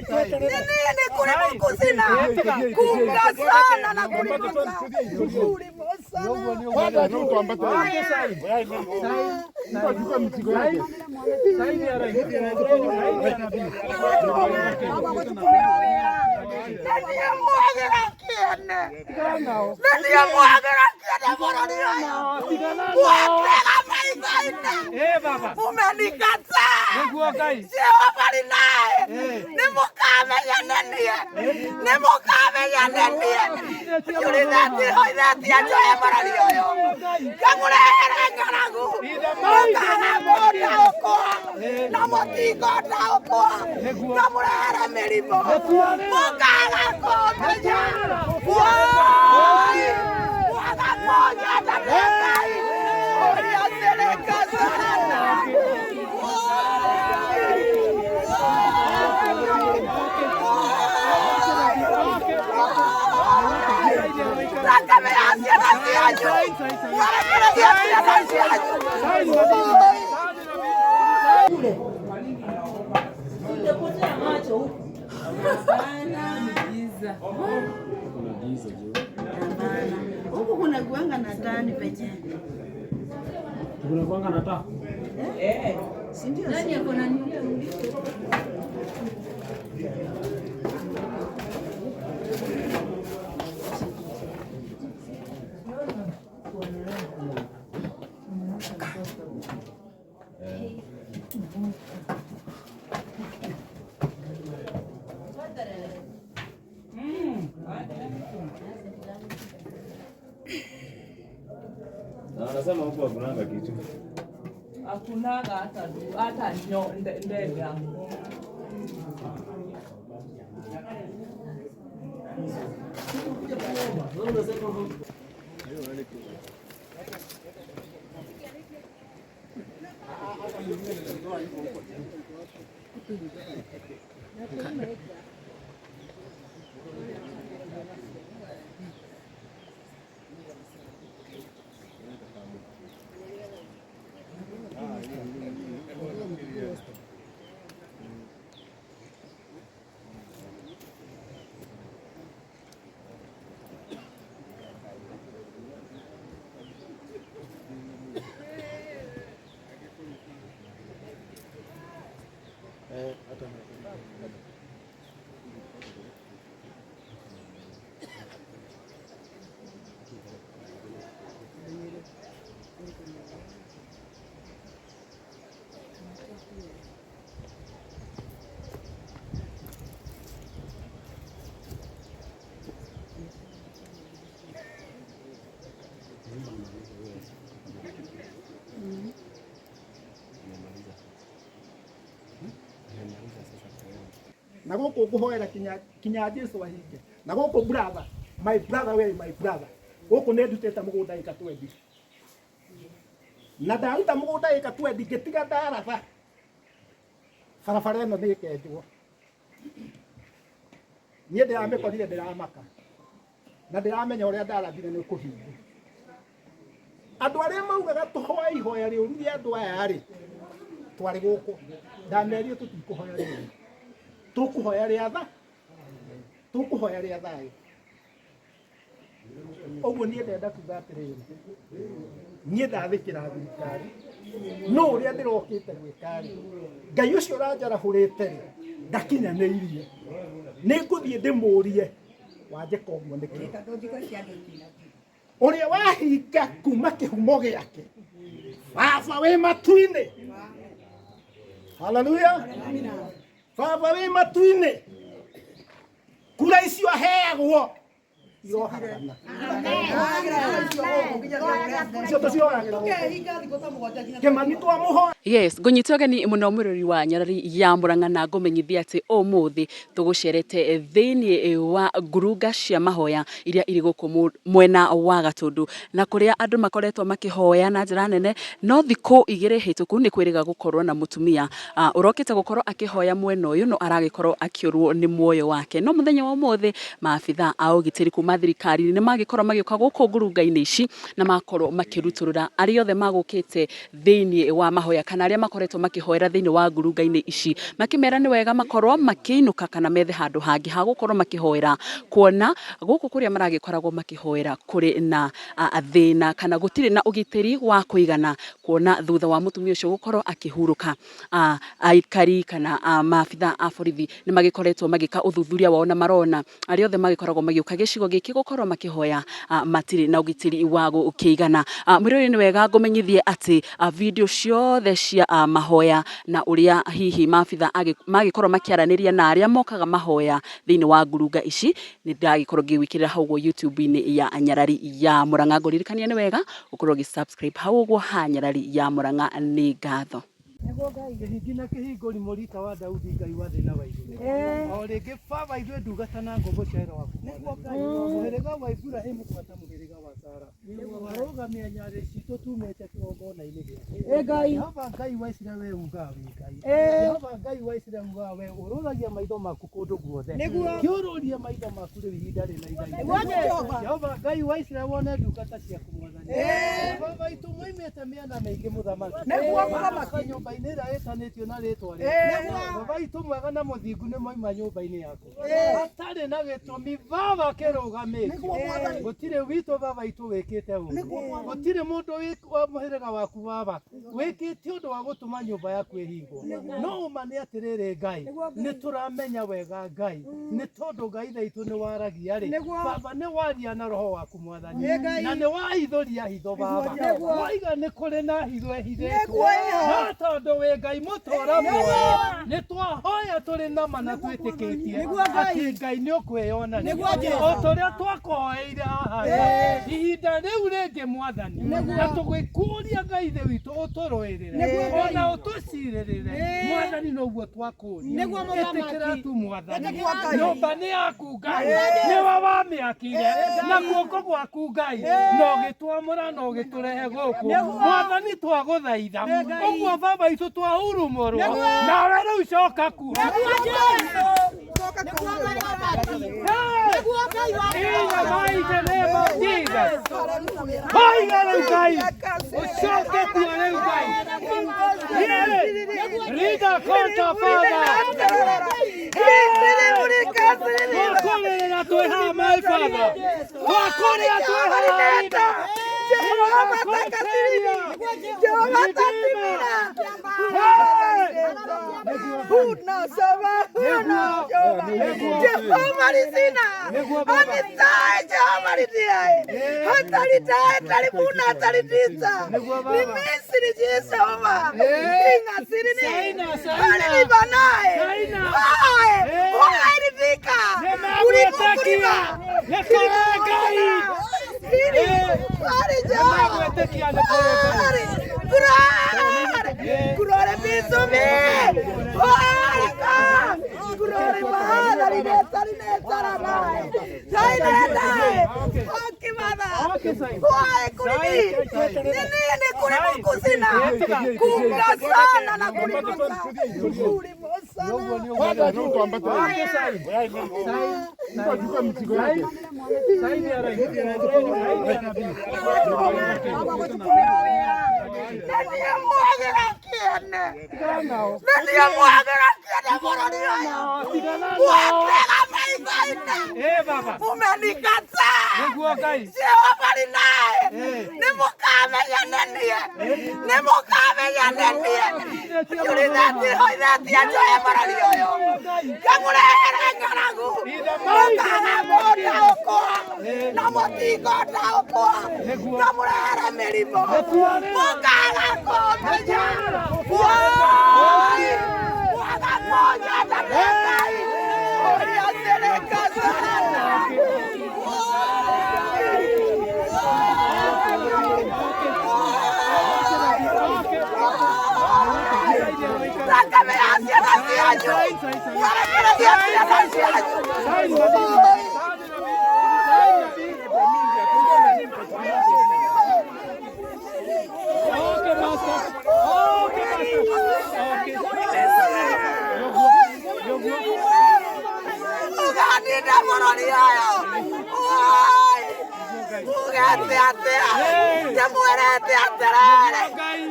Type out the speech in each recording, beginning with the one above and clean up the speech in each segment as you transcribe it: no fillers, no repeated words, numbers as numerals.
Ni nini kulima kusina kunga sana na kulima kulima sana. Nenie mwagĩra kĩene, nenie mwagĩra kĩene bũrũri ũyũ, mwatega maitho-inĩ, mumenikataa. Jehova nĩ naĩ, nĩ mũkamenya nĩ niĩ, nĩ mũkamenya nĩ niĩ. Njurithĩtie hoithĩtie njoe bũrũri ũyũ, ngamũrehere ng'aragu, mũkaga kũndaũkwo na mũtikũndaũkwo, ngamũrehere mĩrimũ, mũkaga kũmenya. Woi, mwaga kũnyenda nĩ Ngai, ũrĩa thirikasana. Thakame ya ciana cianyu, mwerekereria ciana cianyu. Utapotea macho huku. Hapana. Hapana. Huku kuna kuanga na tani penyewe. Kuna kuanga na taa. Eh. Si ndio? Nani ako na nini? Na wanasema huku hakunanga kitu. Hakunaga hata du, hata nyo ndege hakuna. Na gũkũ ngũhoera kinya kinya Jesu ahinge. Na gũkũ brother, my brother, we my brother, gũkũ nĩ ndutĩte mũgũnda ĩka 20, na ndaruta mũgũnda ĩka 20 ngĩtiga ndaratha barabara ĩno nĩ ĩkenjwo. Niĩ ndĩramĩkorire ndĩramaka na ndĩramenya ũrĩa ndarathire nĩ kũhinga. Andũ arĩa maugaga tũhoe ihoya rĩũru rĩa andũ aya rĩ, twarĩ gũkũ ndamerire tũtikũhoya rĩũru, tũkũhoya rĩa tha, tũkũhoya rĩa thayũ. Ũguo niĩ ndenda kuga atĩrĩrĩ, niĩ ndathĩkĩra thirikari, no ũrĩa ndĩrokĩte gwĩka rĩ, Ngai ũcio ũranjarahũrĩte rĩ, ndakinyanĩirie, nĩ ngũthiĩ ndĩmũrie wanjĩka ũguo nĩkĩ. Ũrĩa wahinga kuma kĩhumo gĩake, Baba wĩ matu-inĩ, haleluya, Baba wĩ matu-inĩ, kura icio aheagwo iroharana icio tũciroyagĩra gũkũ. Kĩmani twamũhoya. Yes, ngũnyita ũgeni mũno mwĩrori wa nyarari ya Mũrang'a na ngũmenyithia atĩ ũmũthĩ tũgũcerete thĩinĩ wa ngurunga cia mahoya iria irĩ gũkũ mwena wa Gatũndũ, na kũrĩa andũ makoretwo makĩhoya na njĩra nene. No thikũ igĩrĩ hĩtũku nĩ kwĩrĩga gũkorwo na mũtumia ũrokĩte gũkorwo akĩhoya mwena ũyũ, no aragĩkorwo akĩũrwo nĩ muoyo wake. No mũthenya wa ũmũthĩ maabitha a ũgitĩri kuma kuma thirikari nĩ magĩkorwo magĩũka gũkũ ngurunga-inĩ ici na makorwo makĩrutũrũra arĩa othe magũkĩte thĩinĩ wa mahoya kana arĩa makoretwo makĩhoera thĩinĩ wa ngurunga-inĩ ici, makĩmera nĩ wega makorwo makĩinũka kana methe handũ hangĩ ha gũkorwo makĩhoera, kuona gũkũ kũrĩa maragĩkoragwo makĩhoera kũrĩ na thĩna kana gũtirĩ na ũgitĩri wa kũigana, kuona thutha wa mũtumia ũcio gũkorwo akĩhurũka aikari kana maabitha a borithi nĩ magĩkoretwo magĩka ũthuthuria wao na marona arĩa othe magĩkoragwo magĩũka gĩcigo gĩkĩ gũkorwo makĩhoya matirĩ na ũgitĩri wa gũkĩigana. Mwĩroreri nĩ wega ngũmenyithie atĩ video ciothe cia mahoya na ũrĩa hihi maabitha magĩkorwo makĩaranĩria na arĩa mokaga mahoya thĩinĩ wa ngurunga ici nĩ ndagĩkorwo ngĩgwĩkĩrĩra hau ũguo YouTube-inĩ ya Nyarari ya Murang'a. Ngũririkania nĩ wega ũkorwo ũgĩ subscribe hau ũguo ha Nyarari ya Murang'a. Nĩ ngatho. Kĩhingi na kĩhingũri mũrita wa Daudi Ngai wa thĩ na wa igũrũ. O rĩngĩ baba ithuĩ ndungata na ngombo cia wĩra waku mũhĩrĩga wa Iburahĩmu gwata mũhĩrĩga wa Sara warũgamia nyarĩ citũ tumĩte kĩgongona-inĩ gĩaku. Jehova Ngai wa Isiraeli we ugaga wĩ Ngai. Jehova Ngai wa Isiraeli ugaga we ũrũragia maitho maku kũndũ guothe. Kĩũrũrie maitho maku rĩu ihinda rĩna ithaa. Jehova Ngai wa Isiraeli wone ndungata ciaku mwathani. Baba itũ moimĩte mĩena mĩingĩ mũthamaki. Magoka nyũmba-inĩ ĩrĩa ĩtanĩtio na rĩtwa rĩaku. Baba itũ mwega na mũthingu nĩ moima nyũmba-inĩ yaku. Hatarĩ na gĩtũmi baba kĩrũgamĩtio. Gũtirĩ witũ baba itũ wĩkĩte ũũ. Gũtirĩ mũndũ wa mũhĩrĩga waku baba wĩkĩte ũndũ wa gũtũma nyũmba yaku ĩhingwo. No ũma nĩ atĩrĩrĩ Ngai, nĩ tũramenya wega Ngai, nĩ tondũ Ngai tha itũ nĩ waragia rĩ, baba nĩ waria na roho waku mwathani, na nĩ wahithũria hitho baba. Waiga nĩ kũrĩ na hitho ĩhithĩtwo, no tondũ wĩ Ngai mũtũra muoyo, nĩ twahoya tũrĩ na ma na twĩtĩkĩtie atĩ Ngai nĩ ũkwĩyonania o ta ũrĩa twakũhoeire haha Ngai. Ihinda rĩu rĩngĩ mwathani, na tũgĩkũria Ngai ithe witũ ũtũrũĩrĩre ona ũtũcirĩrĩre mwathani, noguo twakũria ĩtĩkĩra tu mwathani, nyũmba nĩ yaku Ngai, nĩwe wamĩakire na guoko gwaku Ngai, na ũgĩtwamũra na ũgĩtũrehe gũkũ mwathani, twagũthaitha ũguo baba itũ twahurumũrwo nawe rĩu coka kuo. In the mighty name of Jesus. Hoiga rĩu Ngai, ũcoke kuo rĩu Ngai. Rida konta Father. Twakũrĩrĩra twĩ haha my Father. Twakũrĩra twĩ haha Rida. Nĩmagwĩtĩkia nĩ kũrĩ Ngai. Nĩmagwĩtĩkia nĩ kũrĩ Ngai. Kurore bisume. Kurore mahada rineta rineta ranai. Sai ranai. Oki mada. Wae kurimi. Nini ni kurimu kusina. Kunga sana na kurimu sana. Kurimu sana. Umenikataa. Jehova ni naye. Nimukamenya nenie. Nimukamenya nenie. Njũrithĩtie hoithĩtie njoe bũrũri ũyũ. Ngamũrehere ng'aragu. Mũkaga kũndaũkwo. Na mũtikũndaũkwo. Ngamũrehere mĩrimũ. Mũkaga kũmenya. Woi! Mwaga kũnyenda nĩ Ngai. Ũrĩa thirikari. Sácame hacia la Ndĩgũtinda bũrũri ũyũ. Oi! Mugete atĩa? Ndĩmwĩrĩte atĩrĩrĩ,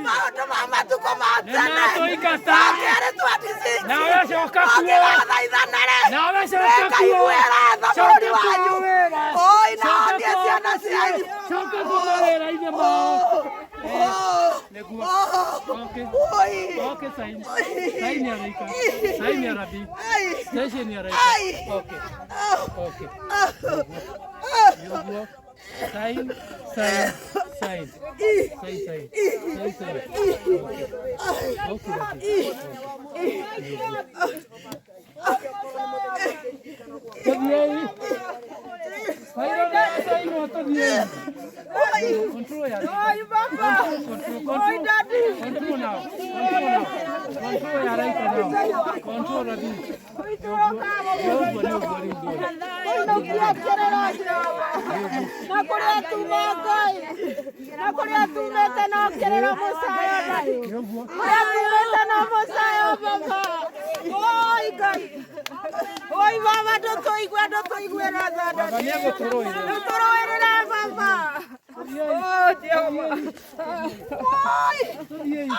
maũndũ ma matukũ ma tene makerĩ 26 Nawe coka kuo. ũngĩgathaithanĩre Nawe coka kuo. nĩngaiguĩra tha bũrũri wanyu. Oi, na honie ciana cianyu. Coka kuo mawĩra-inĩ mao. Nĩguo. Okay. Okay, saini. Saini ya Raika. Saini ya Rabi. Station ya Raika. Okay. Okay. Nĩguo. Sign, sign, sign. Sign, sign. Sign, sign. Okay. Okay, Rabi. Tũthiĩi. Fairo nĩ yacainwo tũthiĩi. Control ya Raika. Control, control, control. Control now. Control now. Control ya Raika now. Control Rabi. Nĩũguo, nĩũguo rĩu ndũĩ. Tũinũkie kĩrĩro Jehova. Na kũrĩa tuma Ngai. Na kũrĩa tumĩte no kĩrĩro mũcayo Ngai. Kũrĩa tumĩte no mũcayo baba. Oi Ngai. Oi baba ndũtũigue ndũtũiguĩre tha. Baba nĩegũtũrũĩrĩra. Ndũtũrũĩrĩre baba. Oh Jehova. Oi.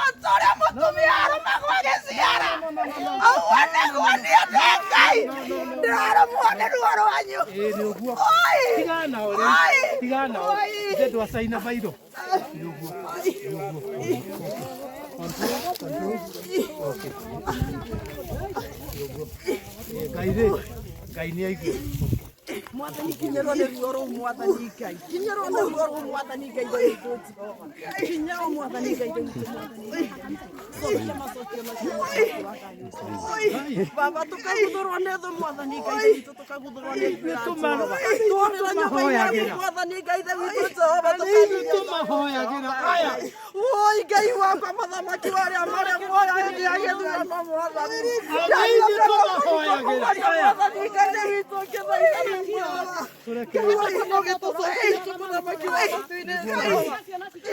Atũrĩa mũtumia arũmagwo agĩciara. Ũguo nĩguo niĩ ndĩ Ngai. Ndĩrarũmwo nĩ ruo rwanyu. Ĩĩ nĩũguo. Oi. Tigana nao rĩu. Oi. Tigana nao. Oi. Ithe ndwacaina bairo. Nĩũguo. Nĩũguo. Control, control. Okay. Nĩũguo. Ĩĩ, Ngai rĩ, Ngai nĩ aigua. Mwathani kinyĩrwo nĩ ruo rũu mwathani Ngai kinyĩrwo nĩ ruo rũu mwathani Ngai ithe witũ Jehova kinyĩrwo mwathani Ngai ithe witũ mwathani cokia macokio macio mwathani wa thayũ baba tũkaguthũrwo nĩ thũ mwathani Ngai ithe witũ tũkaguthũrwo nĩ thũ ya Jehova tworĩra nyũmba-inĩ yaku mwathani Ngai ithe witũ Jehova Tũmahoyagĩra aya. Oi Ngai wakwa mũthamaki wa arĩa marĩ muoyo hĩndĩ ya gĩthurano mwathani Ngai tũmahoyagĩra aya. mwathani Ngai ithe witũ ngĩthaithana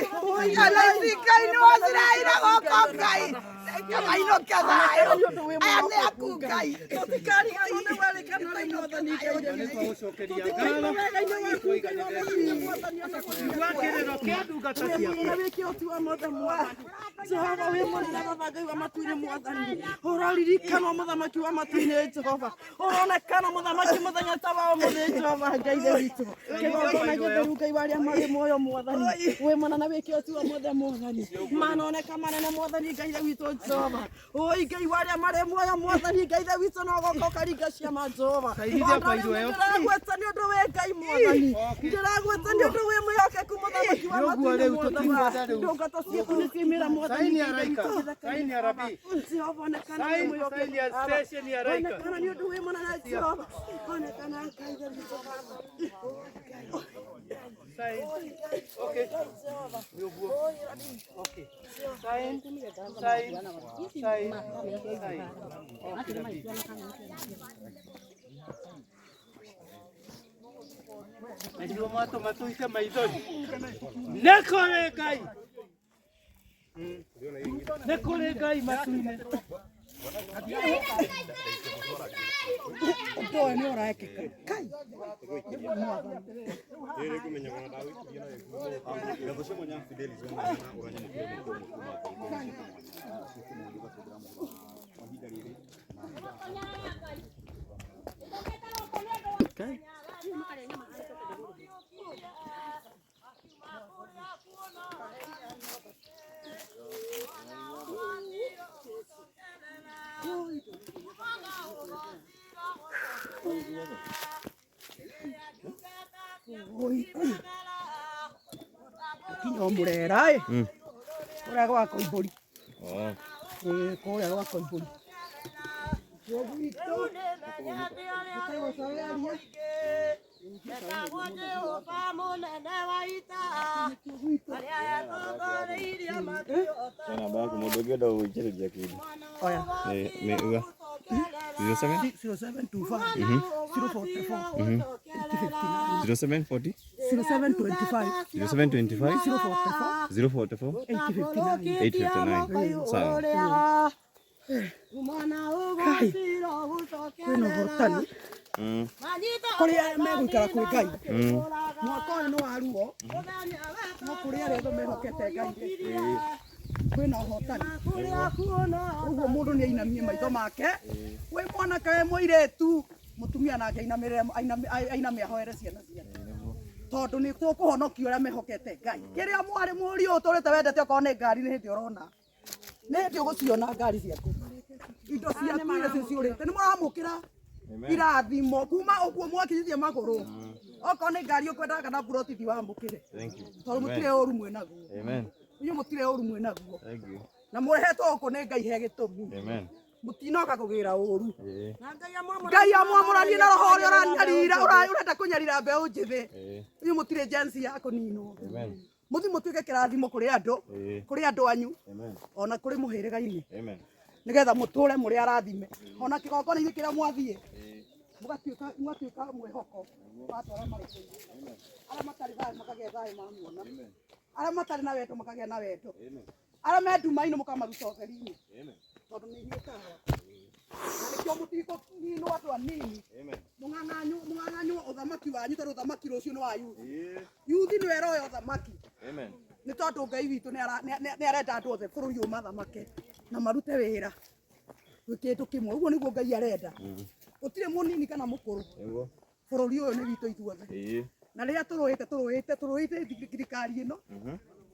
Ngai nĩ waciraire gũkũ Ngai. Kamainũkia thayũ. Aya nĩ aku Ngai. Nĩtwagũcokeria ngatho. Igua kĩrĩro kĩa ndungata ciaku. Jehova wĩ mũnene baba Ngai wa matu-inĩ mwathani ũraririkanwo mũthamaki wa matu-inĩ Jehova ũronekana mũthamaki mũthenya ta wa ũmũthĩ Jehova Ngai ithe witũ kĩgongona gĩtheru Ngai wa arĩa marĩ muoyo mwathani wĩ mũnene wĩ kĩhoti wa mothe mwathani manoneka manene mwathani Ngai ithe witũ Jehova oi Ngai wa arĩa marĩ muoyo mwathani Ngai ithe witũ no goka ũkaringa ciama Jehova Sainithia bairũ ĩyo. ndĩragwĩta nĩ ũndũ wĩ Ngai mwathani ndĩragwĩta nĩ ũndũ wĩ mwĩhokeku mũthamaki wa Nĩũguo matu-inĩ rĩu mwathani tũtikwenda rĩu. ndungata ciaku nĩ ciaimĩra mwathani Saini ya Ngai Raika. ithe witũ. Saini ya Rabi. Jehova onekana nĩ Saini, mwĩhokeku saini ya station ya Raika. onekana nĩ ũndũ wĩ mũnene Jehova onekana Ngai ithe witũ Baba Sign. Okay. Nĩũguo. Okay. Sign, sign, sign, sign. Okay, Rabi. Nĩguo mwatũma tũite maithori. Nĩ kũrĩ Ngai. Nĩ kũrĩ Ngai matu-inĩ. Ũndũ ũyũ nĩ ũrekĩka Kai Kinya o mũrera ĩ kũrĩa gwa Koimbũri. Ĩĩ kũrĩa gwa Koimbũri. Namba yaku mũndũ ũngĩenda gũgũikĩrĩria kĩndũ. Oya. Nĩ uga. 07 0725 044 859 0740 0725 0725 044 044 859. 859. Sawa. Kai, kwĩna ũhotani. Kũrĩ arĩa megũikara kwĩ Ngai. Mwaka ũyũ nĩ wa ruo, no kũrĩ arĩa othe mehokete Ngai kwĩna ũhotani. Ũguo mũndũ nĩ ainamie maitho make, wĩ mwanake wĩ mũirĩtu, mũtumia nake ainamĩrĩre ainame ahoere ciana ciake, tondũ nĩ tũkũhonokio arĩa mehokete Ngai. Kĩrĩa mwarĩ mũriũ ũtũrĩte wendete okorwo nĩ ngari, nĩ hĩndĩ ũrona, nĩ hĩndĩ ũgũciona ngari ciaku, indo ciaku iria ciũrĩte, nĩ mũramũkĩra irathimo kuma ũguo mwakinyithia magũrũ. Okorwo nĩ ngari ũkwendaga kana buroti, thi wamũkĩre, tondũ mũtirĩ ũru mwĩnaguo. Inyuĩ mũtirĩ ũru mwĩnaguo na mũrehetwo gũkũ nĩ Ngai he gĩtũmi. Mũtinoka kũgĩra ũru. Ngai amwamũranie na roho ũrĩa ũranyarira, ũrenda kũnyarira mbeũ njĩthĩ. Inyuĩ mũtirĩ jensi ya kũninwo. Mũthi mũtuĩke kĩrathimo kũrĩ andũ, kũrĩ andũ anyu, ona kũrĩ mũhĩrĩga-inĩ, nĩgetha mũtũre mũrĩ arathime. Ona kĩgongona-inĩ kĩrĩa mwathiĩ, mũgatuĩka mwĩhoko wa andũ arĩa marĩ kũu. Arĩa matarĩ thayũ makagĩa thayũ mamuona, arĩa matarĩ na wendo makagĩa na wendo, arĩa me nduma-inĩ mũkamaruta ũtheri-inĩ, tondũ nĩ inyuĩ tawa. Na nĩkĩo mũtikũninwo andũ anini, mũng'ang'anywo ũthamaki wanyu, tondũ ũthamaki rũciũ nĩ wa yuthi. Yuthi nĩwe ĩroya ũthamaki, nĩ tondũ Ngai witũ nĩ arenda andũ othe bũrũri ũyũ mathamake na marute wĩra gwĩ kĩndũ kĩmwe. Ũguo nĩguo Ngai arenda, gũtirĩ mũnini kana mũkũrũ. Bũrũri ũyũ nĩ witũ ithuothe, na rĩrĩa tũrũĩte tũrũĩte thirikari ĩno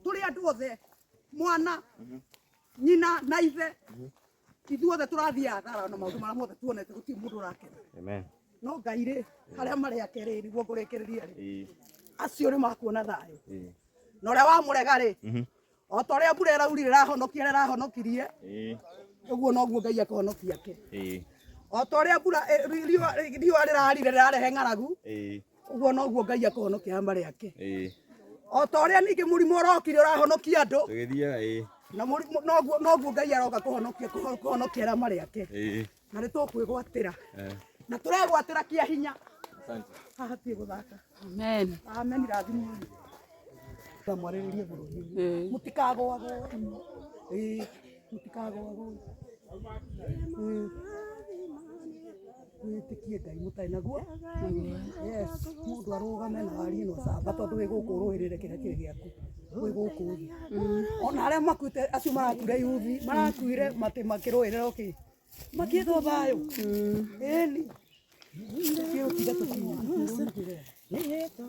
tũrĩ andũ othe, mwana, nyina na ithe, ithuothe tũrathiĩ hathara na maũndũ marĩa mothe tuonete, gũtirĩ mũndũ ũrakena. No Ngai rĩ, harĩa marĩ ake rĩ, nĩguo ngũrĩkĩrĩria rĩ, acio nĩ makuona thayũ. Na ũrĩa wamũrega rĩ, o ta ũrĩa mbura ĩraurire ĩrahonokia arĩa ĩrahonokirie, ũguo noguo Ngai akũhonokia ake. O ta ũrĩa mbura riũa rĩrarire rĩrarehe ng'aragu, ũguo noguo Ngai akũhonokia arĩa marĩ ake. O ta ũrĩa ningĩ mũrimũ ũrokire ũrahonokia andũ, na noguo Ngai aroka kũhonokia arĩa marĩ ake. Na nĩ tũkwĩgwatĩra, na tũregwatĩra kĩa hinya. Haha ti gũthaka. Amen. Amen. Irathimo mwarĩrĩrie bũrũri, mũtikagũagwo, mũtikagũagwo, mwĩtĩkie Ngai mũtarĩ naguo. Yes, mũndũ arũgame na arie na ũcamba, tondũ wĩ gũkũ ũrũĩrĩre kĩrĩa kĩrĩ gĩaku wĩ gũkũ thĩ. Ona arĩa makuĩte, acio marakuire yuthi, marakuire matĩ makĩrũĩrĩra kĩ makĩetwo thayũ. Ĩni gũtinda tũkinya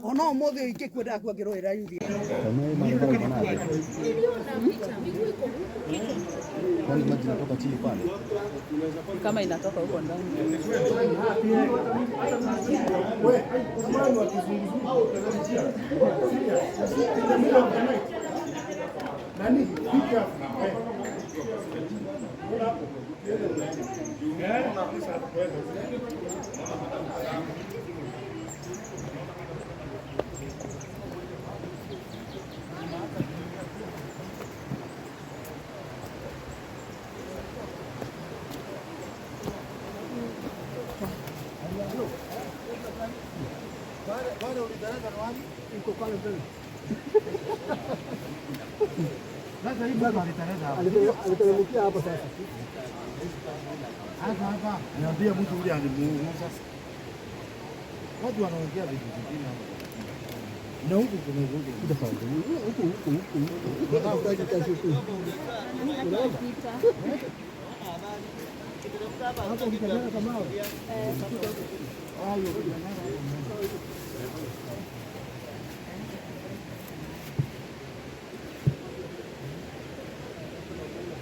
ona ũmũthĩ ingĩkua ndakua ngĩrũĩrĩra yuthi. Kwani maji inatoka chini pale? Kama inatoka huko ndani. Aliteremkia hapo sasa. Hapa niambie mtu yule alimuua sasa. Watu wanaongea vitu vingine hapa. Na huku kuna huku. Huku huku huku. Hapo ukikanyaga kama mawe. Hayo ukikanyaga.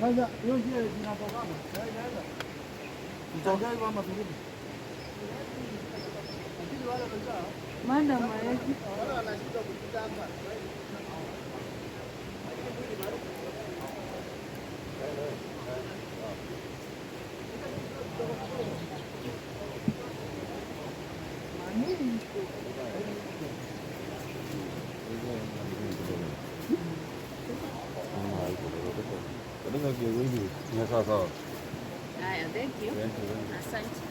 Sasa hiyo njia zinatokana. Mtongea hivyo ama turudi? Madam hawezi. Haya, thank you. Asante.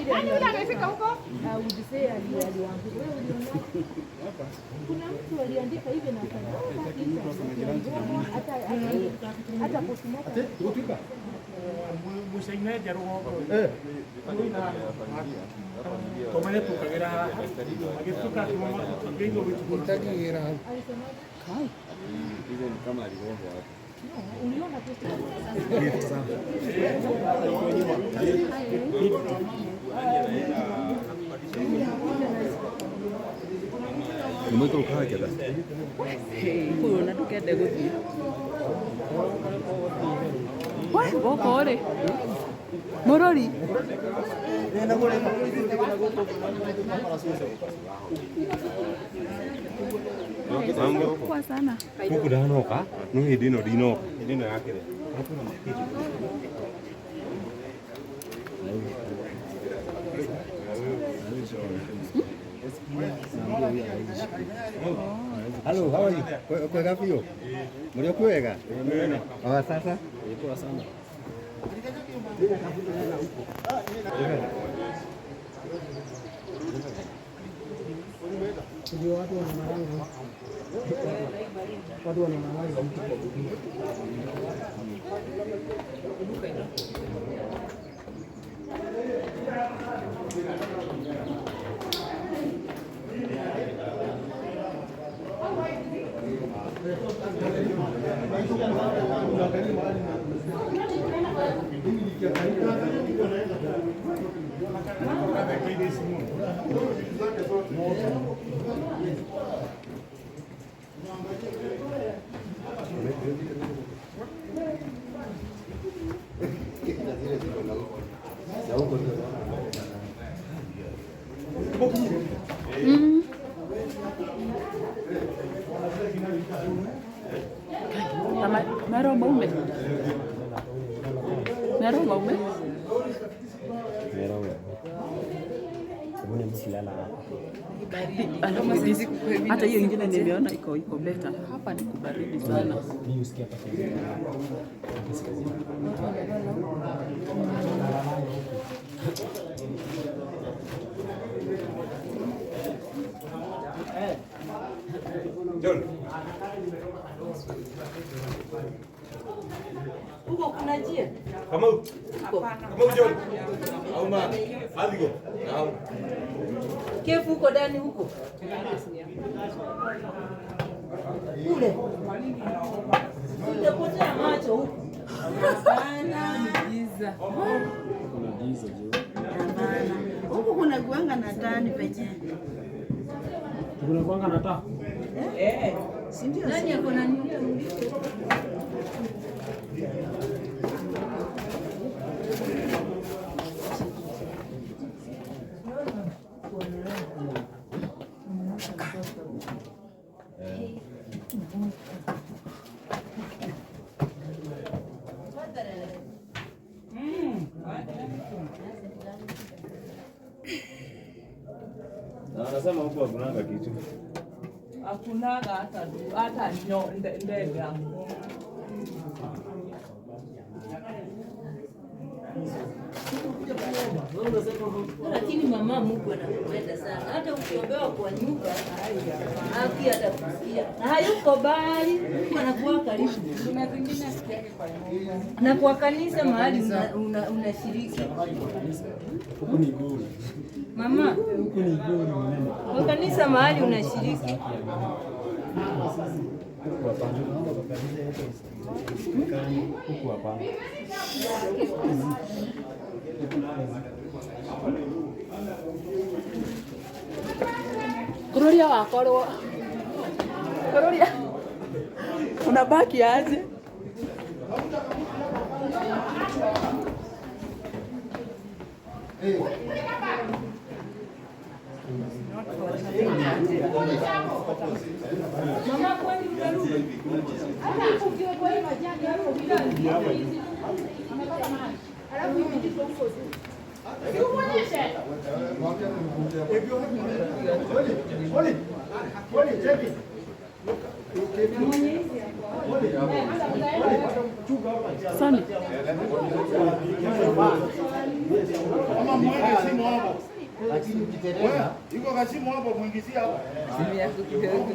Nani yule amefika huko? Kuna mtu aliandika hivi na hata postmortem. Mucaine rũgongo tũmene tũkagĩra haha agĩtuĩka akĩigua gĩtukũ Hizo ni kama aligongo hapo. Nĩmũikũrũkaga kĩanda? Kũu ona ndũkende gũthiĩ. We gũkũ rĩ mũrori kwa sana Gũkũ ndanoka no hĩndĩ ĩno ndinoka hĩndĩ ĩno ya kĩrĩa Hello, how are you? Kwega biũ? Mũrĩ o kwega? O sasa? Watu wana marango mtu kwa bidii. Mero maume. Mero maume. Hata hiyo ingine nimeona iko iko better. Hapa ni kubaridi sana. Huko kuna njia? Kamau. Kamau John. Auma. Adhigo. Naam. Kefu huko ndani huko. Kule. Utapotea macho huko. Hapana. Giza. Kuna giza juu. Hapana. Huku kuna kuanga na tani pekee. Kuna kuanga na taa. Eh. Si ndio? Nani ako na nini? Na anasema huku hakunanga kitu. Hakunaga hata hata ndege hapo. Lakini mama Mungu anakupenda sana, hata ukiombewa kwa nyumba haki atakusikia, na hayuko bali, Mungu anakuwa karibu. Kuna zingine sikiagi kwa nyumba. Na kwa kanisa mahali unashiriki Huku ni gori. mama, Huku ni gori mnene. kwa kanisa mahali unashiriki Huku hapana. Naomba kwa kanisa yetu huku hapana. Kururia wakorwo. Kururia. Unabaki aje? Mama, kwani utarudi? Hata ukiwekwa hii majani hapo bila amepata maji. Alafu ipitishwe huko juu. Si umuonyeshe. Oli, Oli, Oli, cheki. Sani. Kama mweke simu hapo. Lakini ukiteleza iko kasimu hapo muingizie hapo. Simu yako kidogo.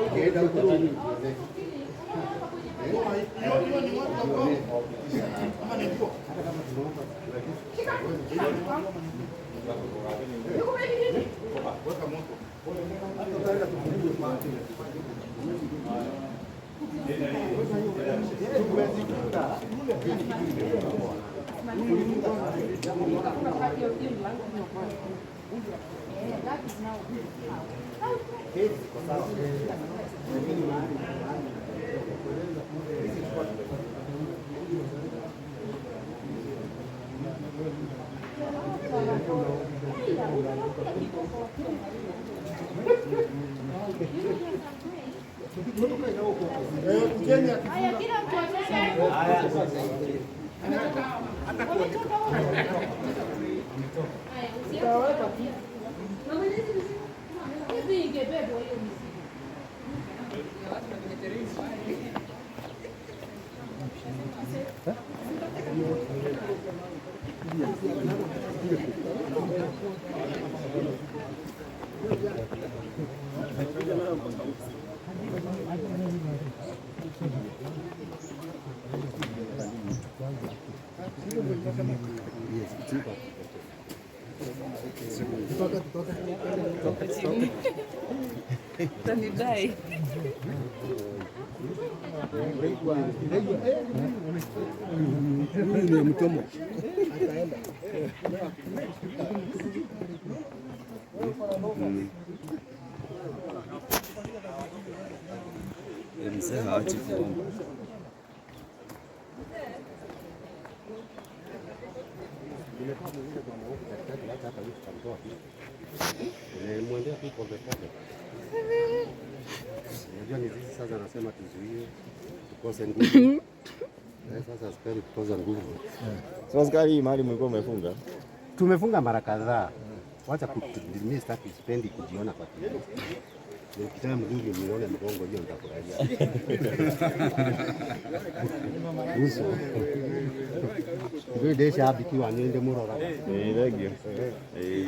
Ukienda huko chini ujione. Hiyo ni watu wa kama ni nguo. Hata kama tunaomba Weka moto. Utanidai. Huyu ni mtomo. Mzee haachi kuomba. Nimekuwa mwingine kwa maombi katikati, hata hapa hivi tutamtoa tu. Nimemwendea tu pole pole. Unajua ni sisi sasa nasema tuzuie tukose nguvu. Sasa askari kukosa nguvu. So askari, mahali mlikuwa mmefunga? Tumefunga mara kadhaa. Wacha mimi sitaki, sipendi kujiona kwa TV. Nikitaka mzuri nione mgongo, hiyo nitafurahia. Uso. Ndio desha abikiwa niende murora. Eh, thank you. Eh.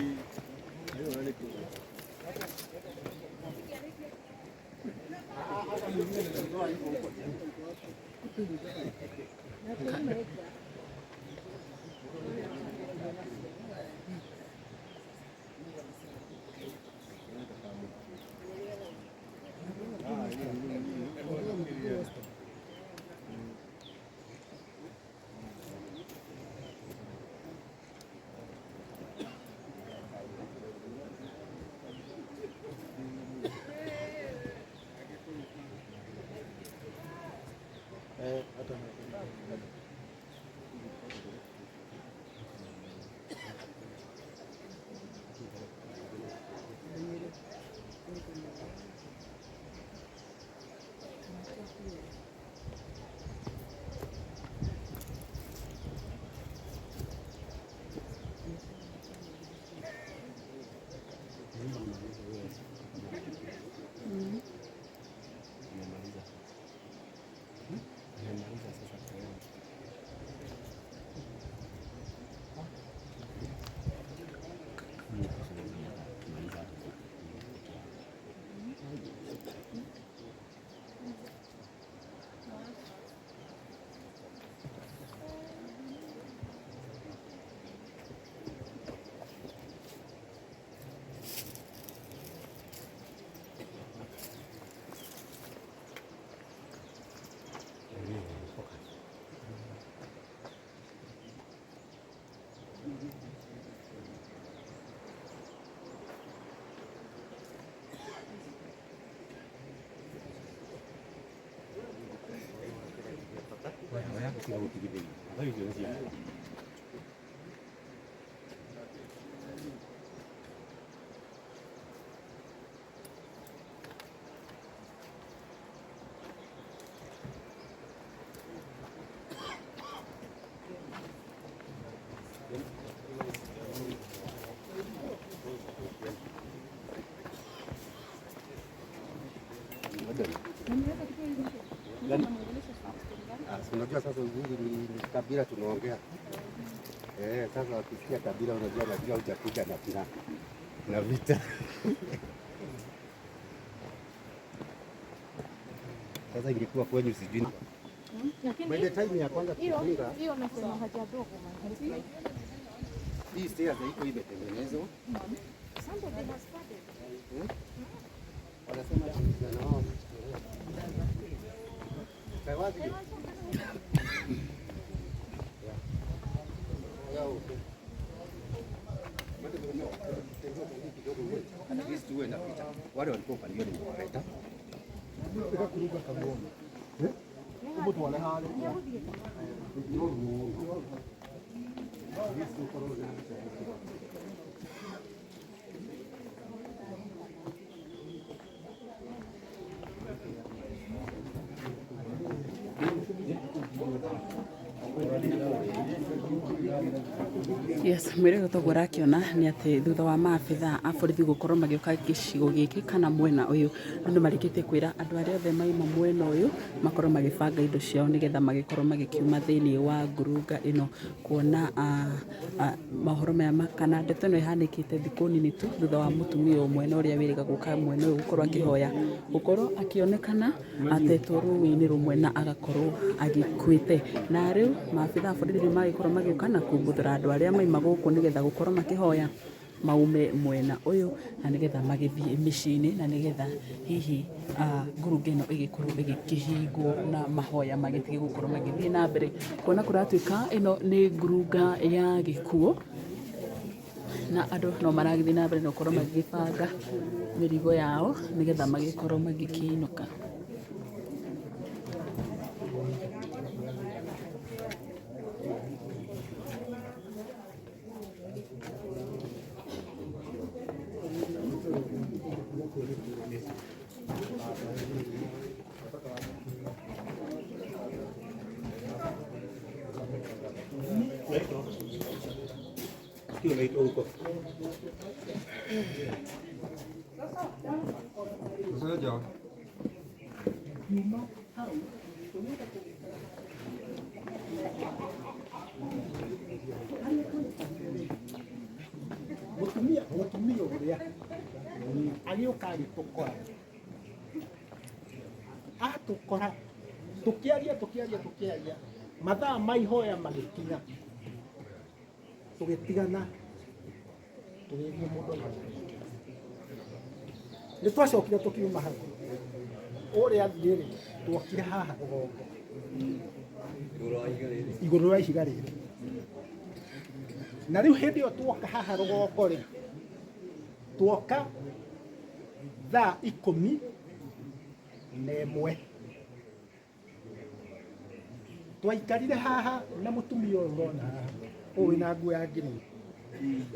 Unajua sasa uzuri ni kabila tunaongea. Sasa wakisikia kabila unajua najua hujakuja na na na vita. Sasa ingekuwa kwenyu sijui. By the time ya kwanza kufunga Hiyo nasema haja dogo man. hii stairs haiko imetengenezwa. Somebody has started. Wanasema vijana wao wamechelewa. Kawazi. At least uwe na picha. Wale walikuwa upande hiyo nimewaleta. Ĩgakuruga kamuona. Ũmũtware harĩa. Yes, mwĩrĩ toguo ũrakĩona nĩ atĩ thutha wa maabitha a borithi gũkorwo magĩũka gĩcigo gĩkĩ kana mwena ũyũ, andũ marĩkĩtie kwĩra andũ arĩa othe maima mwena ũyũ makorwo magĩbanga indo ciao nĩgetha magĩkorwo magĩkiuma thĩinĩ wa ngurunga ĩno, kuona mohoro maya kana ndeto ĩno ĩhanĩkĩte thikũ nini tu thutha wa mũtumia ũmwe na ũrĩa wĩrĩga gũka mwena ũyũ gũkorwo akĩhoya gũkorwo akĩonekana atetwo rũĩ-inĩ rũmwe na agakorwo agĩkuĩte. Na rĩu maabitha a borithi nĩ magĩkorwo magĩũka na kumbuthũra andũ arĩa maima gũkũ nĩgetha gũkorwo makĩhoya maume mwena ũyũ na nĩgetha magĩthiĩ mĩciĩ-inĩ na nĩgetha hihi ngurunga ĩno ĩgĩkorwo ĩgĩkĩhingwo na mahoya magĩtige gũkorwo magĩthiĩ na mbere, kuona kũratuĩka ĩno nĩ ngurunga ya gĩkuũ na andũ no maragĩthiĩ na mbere na gũkorwo magĩbanga mĩrigo yao nĩgetha magĩkorwo magĩkĩinũka. Hiyo inaitwa huko. Mũtumia mũtumia ũrĩa agĩũka agĩtũkora atũkora tũkĩaria tũkĩaria tũkĩaria mathaa ma ihoya magĩkinya tũgĩtigana tũgĩthiĩ mũndũ na ũrĩa ũngĩ. Nĩ twacokire tũkiuma hau ũrĩa athiĩ rĩ twokire haha rũgongo igũrũ rwa ihiga rĩrĩ na rĩu hĩndĩ ĩyo tuoka haha rũgongo rĩ tuoka thaa 11 twaikarire haha na mũtumia ũyũ ũrona haha ũyũ wĩna nguo ya ngirini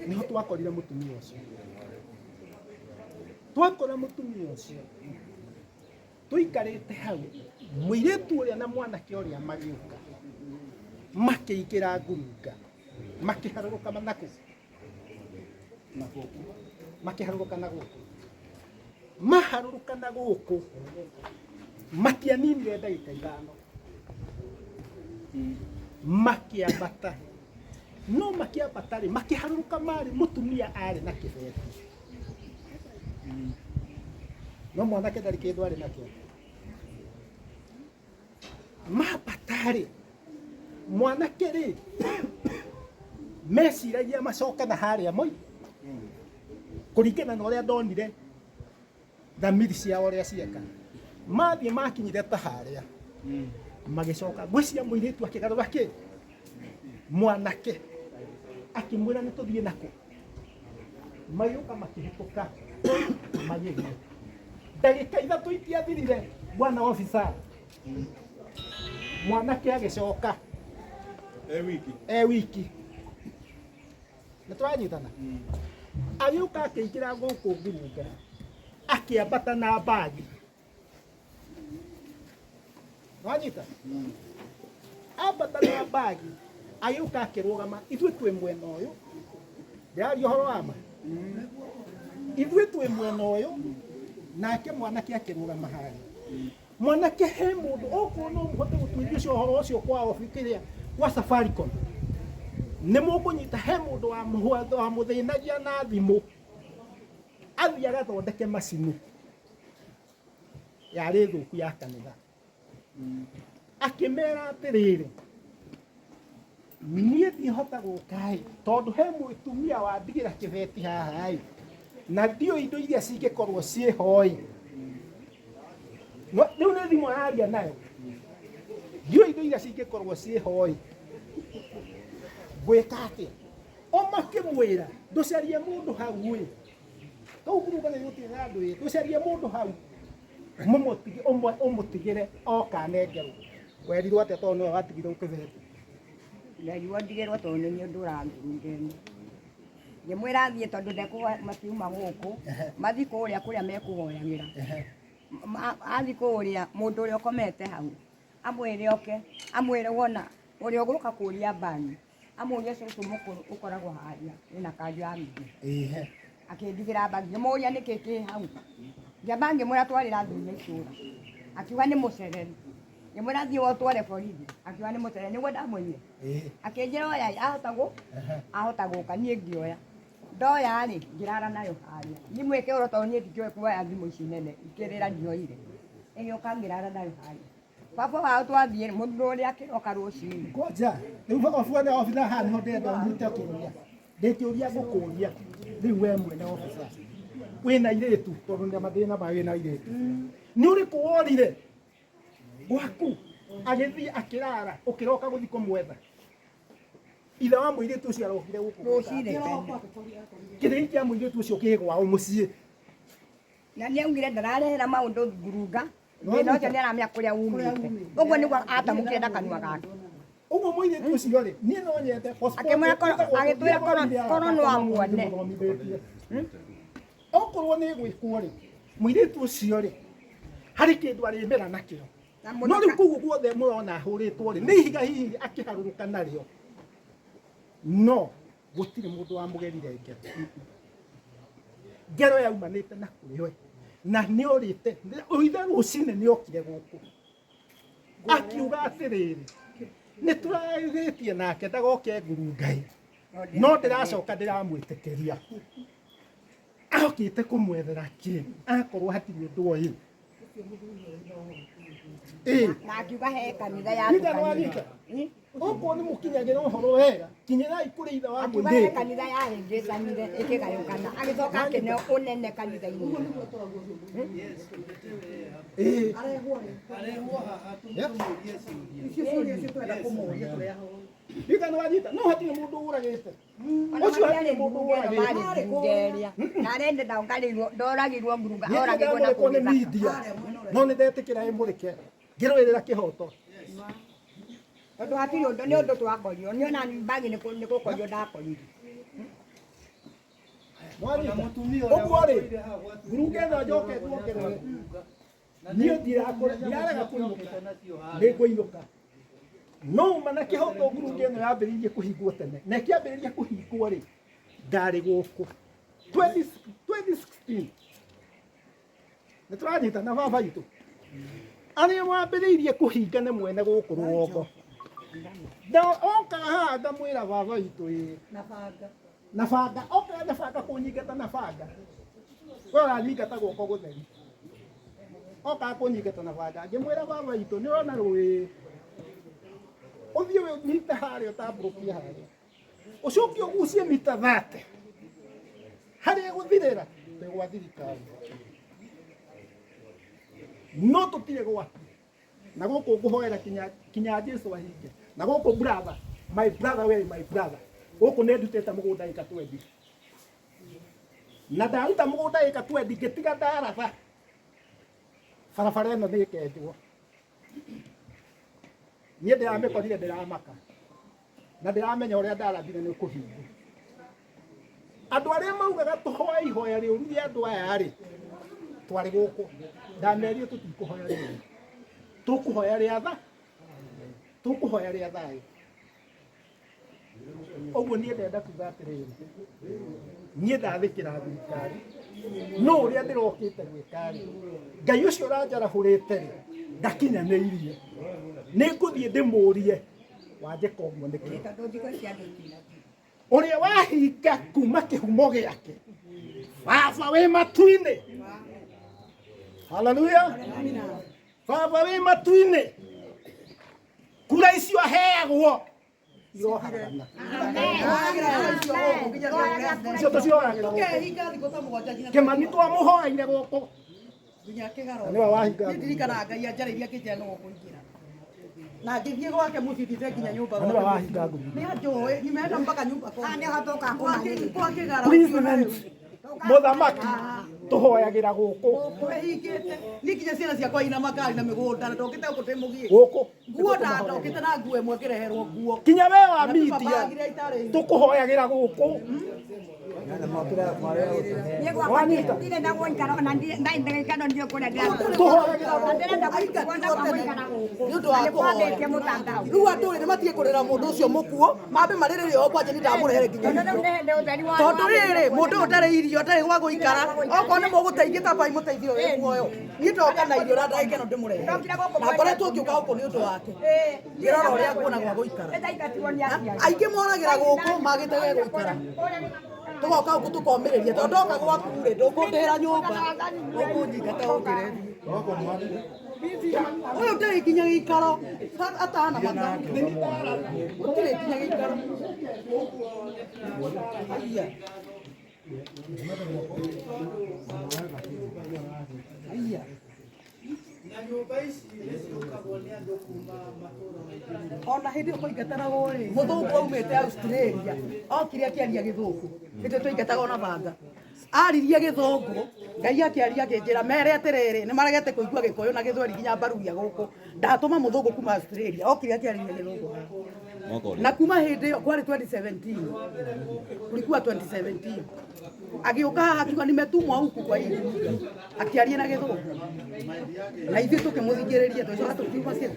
nĩho twakorire mũtumia ũcio twakora mũtumia ũcio tũikarĩte hau mũirĩtu ũrĩa na mwanake ũrĩa magĩũka makĩingĩra ngurunga makĩharũrũka na gũkũ makĩharũrũka na gũkũ maharũrũka na gũkũ matianinire ndagĩka 5 makĩambata no makĩambata rĩ makĩharũrũka marĩ mũtumia arĩ na kĩbeti no mwanake ndarĩ kĩndũ arĩ nakĩo mambata rĩ mwanake rĩ meciragia macoke na harĩa moi kũringana na ũrĩa ndonire thamiri ciao ũrĩa cieka mathiĩ makinyire ta harĩa magĩcoka ngwĩciria mũirĩtu akĩgarũra kĩ mwanake akĩmwĩra nĩ tũthiĩ nakũ magĩũka makĩhĩtũka magĩthiĩ ndagĩka 3 itiathirire bwana officer mwanake agĩcoka e wiki nĩ tũranyitana agĩũka akĩingĩra gũkũ ngurunga akĩambata na mbagi wanyita ambata na mbagi agĩũka akĩrũgama ithuĩ twĩ mwena ũyũ ndĩraria ũhoro wa ma ithuĩ twĩ mwena ũyũ nake mwanake akĩrũgama harĩa Mwanake he mũndũ okorwo no mũhote gũtuĩria ũcio ũhoro ũcio kwa obi kĩrĩa gwa Safaricom nĩ mũkũnyita he mũndũ wamũthĩnagia na thimũ athiĩ agathondeke macini yarĩ thũku ya kanitha akĩmera atĩrĩrĩ niĩ ndihota gũka-ĩ tondũ he mũtumia wandigĩra kĩbeti haha-ĩ na ndiũĩ indo iria cingĩkorwo ciĩho-ĩ No, rĩu nĩ thimũ araria nayo ndiũĩ indo iria cingĩkorwo ciĩho-ĩ ngwĩka atĩa o makĩmwĩra ndũcarie mũndũ hau-ĩ kau ngurunga nĩ gũtirĩ na andũ ĩ ndũcarie mũndũ hau ũmũtigĩre oka anengerwo werirwo atĩa tondũ nĩwe watigire ũkĩbeti Nderirwo ndigĩrwo tondũ nĩ niĩ ndũraga ngurunga ĩno. Ngĩmwĩra athiĩ tondũ ndekũhoya matiuma gũkũ, mathiĩ kũrĩa kũrĩa mekũhoyagĩra. Athiĩ kũrĩa mũndũ ũrĩa ũkomete hau, amwĩre oke, amwĩre wona ũrĩa ũgũka kũria mbani, amũrie cũcũ mũkũrũ ũkoragwo harĩa wĩna kanjũ ya mĩtĩ. Akĩndigĩra mbagi, ngĩmũria nĩkĩ kĩ hau. Ngĩamba ngĩmwĩra twarĩra athuri a itũra, akiuga nĩ mũcereri. Ngĩmwĩra thiĩ ũtware borithi, akiuga nĩ mũcereri, nĩguo ndamwĩrire. Akĩnjĩra oya ahota gũ ahota gũka, niĩ ngĩoya. Ndoya rĩ, ngĩrara nayo harĩa. Thimũ ĩkĩũra tondũ niĩ ndikĩũĩ kuoya thimũ ici nene, ikĩrĩra ndioire. Ĩgĩũka ngĩrara nayo harĩa. Baba wao twathiĩ, mũndũ ũrĩa akĩroka rũcinĩ. Ngoja, rĩu obitha obitha haha nĩho ndĩrenda ũnyite kĩũria. Ndĩ kĩũria ngũkũria rĩu we mwene obitha. Wĩna airĩtu tondũ nĩ mathĩna ma wĩna airĩtu. Nĩ ũrĩkũ worire gwaku agĩthiĩ akĩrara ũkĩroka gũthiĩ kũmwetha? Ithe wa mũirĩtu ũcio arokire gũkũ. Rũcinĩ tene. Kĩrĩi kĩa mũirĩtu ũcio kĩ gwao mũciĩ. Na nĩ augire ndararehera maũndũ ngurunga. Thĩna ũcio nĩ aramenya kũrĩa umĩte. Ũguo nĩguo atamũkire na kanua gake. Ũguo mũirĩtu ũcio rĩ, niĩ no nyende Akĩmwĩra agĩtwĩra korwo no amuone. Okorwo nĩ gwĩkwo rĩ, mũirĩtu ũcio rĩ, harĩ kĩndũ arĩmera nakĩo. No rĩu kũu guothe mũrona ahũrĩtwo rĩ, nĩ ihiga hihi akĩharũrũka narĩo. No gũtirĩ mũndũ wamũgerire ngero. Ngero yaumanĩte na kũrĩ we. Na nĩ orĩte, ithe rũcinĩ nĩ okire gũkũ. Akiuga atĩrĩrĩ, nĩ tũrarĩtie nake ndagoke ngurunga-ĩ, no ndĩracoka ndĩramwĩtĩkĩria. Okĩte kũmwethera kĩ akorwo hatirĩ ũndũ oĩ. Na akiuga he kanitha ya Nyita nĩ wanyita. Okorwo nĩ mũkinyagĩra ũhoro wega, kinyĩrai kũrĩ ithe wa Akiuga he mũirĩtu. kanitha yarĩngĩcanire ĩkĩgayũkana, agĩcoka akĩneo ũnene kanitha-inĩ. Nyita nĩ wanyita. No hatirĩ mũndũ ũragĩte. Ũcio hatirĩ mũndũ ũragĩte. Narende ndoragirwo ngurunga, Niĩ oragirwo na ndamũrĩkwo nĩ kũu gĩthaka. media. No nĩ ndetĩkĩra ĩmũrĩke. Ngĩrũĩrĩra kĩhoto. Tondũ hatirĩ ũndũ nĩ ũndũ twakorirwo, niĩ ona mbagi nĩ gũkorio ndakorirwo. Mwanyita. Ũguo rĩ, ngurunga ĩno njoke tuongerere. Niĩ ndirarega kũinũka. Nĩ ngũinũka. No uma na kĩhoto ngurunga ĩno yambĩrĩirie kũhingwo tene. Na ĩkĩambĩrĩria kũhingwo rĩ, ndarĩ gũkũ. 2016. Nĩ tũranyita na baba itũ. Arĩa wambĩrĩirie kũhinga nĩ mwene gũkũ rũgongo. Okaga haha ngamwĩra baba itũ ĩ. Na banga. Okaga na banga kũnyingata na banga. We ũranyingata guoko gũtheri. Okaga kũnyingata na banga. Ngĩmwĩra baba itũ nĩ ũrona rũĩ. Ũthiĩ ũnyite harĩa ũtambũrũkie harĩa. Ũcoke ũgucie mita 30. Harĩa ĩgũthirĩra twĩ gwa thirikari. No tũtirĩ gwaku. Na gũkũ ngũhoera kinya Jesu ahinge. Na gũkũ brother, my brother we my brother. Gũkũ nĩ ndutĩte mũgũnda ĩka 20. Na ndaruta mũgũnda ĩka 20 ngĩtiga ndaratha. Barabara ĩno nĩ ĩkenjwo. Niĩ ndĩramĩkorire ndĩramaka. Na ndĩramenya ũrĩa ndarathire nĩ kũhingwo. Andũ arĩa maugaga tũhoe ihoya rĩũru rĩa andũ aya rĩ, twarĩ gũkũ. Ndamerire tũtikũhoya rĩũru. Tũkũhoya rĩa tha. Tũkũhoya rĩa thayũ. Ũguo niĩ ndenda kuga atĩrĩrĩ, niĩ ndathĩkĩra thirikari, no ũrĩa ndĩrokĩte gwĩka rĩ, Ngai ũcio ũranjarahũrĩte rĩ, Ndakinyanĩirie. Nĩ ngũthiĩ ndĩmũrie wanjĩka ũguo nĩkĩ. Tondũ thikũ ici andũ itinathiĩ. Ũrĩa wahinga kuma kĩhumo gĩake. Baba wĩ matu-inĩ. Haleluya. Baba wĩ matu-inĩ. Kura icio aheagwo iroharana. Icio tũciroyagĩra gũkũ. Tũkehinga thikũ ta mũgwanja nginya Kĩmani twamũhoeire gũkũ. nginya kĩgaro. Na nĩwe wahinga. Niĩ ndirikanaga Ngai anjarĩirie akĩnjĩra nĩwe ũkũingĩra. Na ngĩthiĩ gwake mũciĩ thiĩte nginya nyũmba Na nĩwe gwake. wahinga ngurunga. Nĩ anjũĩ, nimeenda mpaka nyumba kwake. Haha nĩho tũkaga kũmanyĩrĩria. Kwa kĩgaro. President mũthamaki tũhoyagĩra gũkũ. Kwĩhingĩte. Niĩ nginya ciana ciakwa ina makari na mĩgũnda na ndokĩte gũkũ ndĩ mũgiĩ. Gũkũ. Nguo nda ndokĩte na nguo ĩmwe ngĩreherwo nguo. Kinya we wa Na baba media agire itarĩ. tũkũhoyagĩra gũkũ. Niĩ gwakwa Wanyita. ndirĩ na gũikara ona ndagĩka no ndiũĩ kũrĩa ndĩrathiĩ. Tũhoyagĩra Na gũkũ. ndĩrenda kuona kwa gũikara gũkũ. Nĩ ũndũ wa Na nĩ kwambĩtie kũhoya. mũtandao. Rĩu andũ rĩ nĩmatige kũrĩra mũndũ ũcio mũkuũ, mambe marĩrĩre o kwanja nĩ ndamũrehere nginya Tondũ rĩu irio. nĩ hĩndĩ ũtheri wa Tondũ rĩrĩ mũndũ ũyũ ndarĩ irio ndarĩ gwa gũikara okorwo nĩ mũgũteithia ta mbai mũteithio wĩ muoyo niĩ ndoka na irio na ndagĩka ĩno ndĩmũrehere Ndokire gũkũ na ngoretwo ngĩũka gũkũ nĩ ũndũ wake ngĩrora ũrĩa nguona gwa gũikara Nĩndaingatirwo nĩ aciari. aingĩ moragĩra gũkũ magĩte gwa gũikara tũgoka gũkũ tũkomĩrĩria tondũ ndoka gwaku rĩ ndũkũndĩhĩra nyũmba ũkũnjingata ũnjĩre ũyũ ndarĩ nginya gĩikaro atana mata gũtirĩ nginya gĩikaro Aya. Aya. Na nyũmba ici nĩ ciũkagwo nĩ andũ kuma matũũra maingĩ. Ona hĩndĩ ĩyo kũingatanagwo rĩ mũthũngũ aumĩte Australia okire akĩaria gĩthũngũ hĩndĩ twaingatagwo na banga aririe gĩthũngũ Ngai akĩaria akĩnjĩra mere atĩrĩrĩ nĩ maregete kũigua gĩkũyũ na gĩthweri nginya mbarugia gũkũ ndatũma mũthũngũ kuma Australia okire akĩaririe gĩthũngũ haha na kuma hĩndĩ ĩyo kwarĩ 2017 kulikuwa 2017 agĩũka haha akiuga nimetumwa huku kwa hii akĩaria na gĩthũngũ na ithuĩ tũkĩmũthikĩrĩria tũgĩcoka tũkiuma cia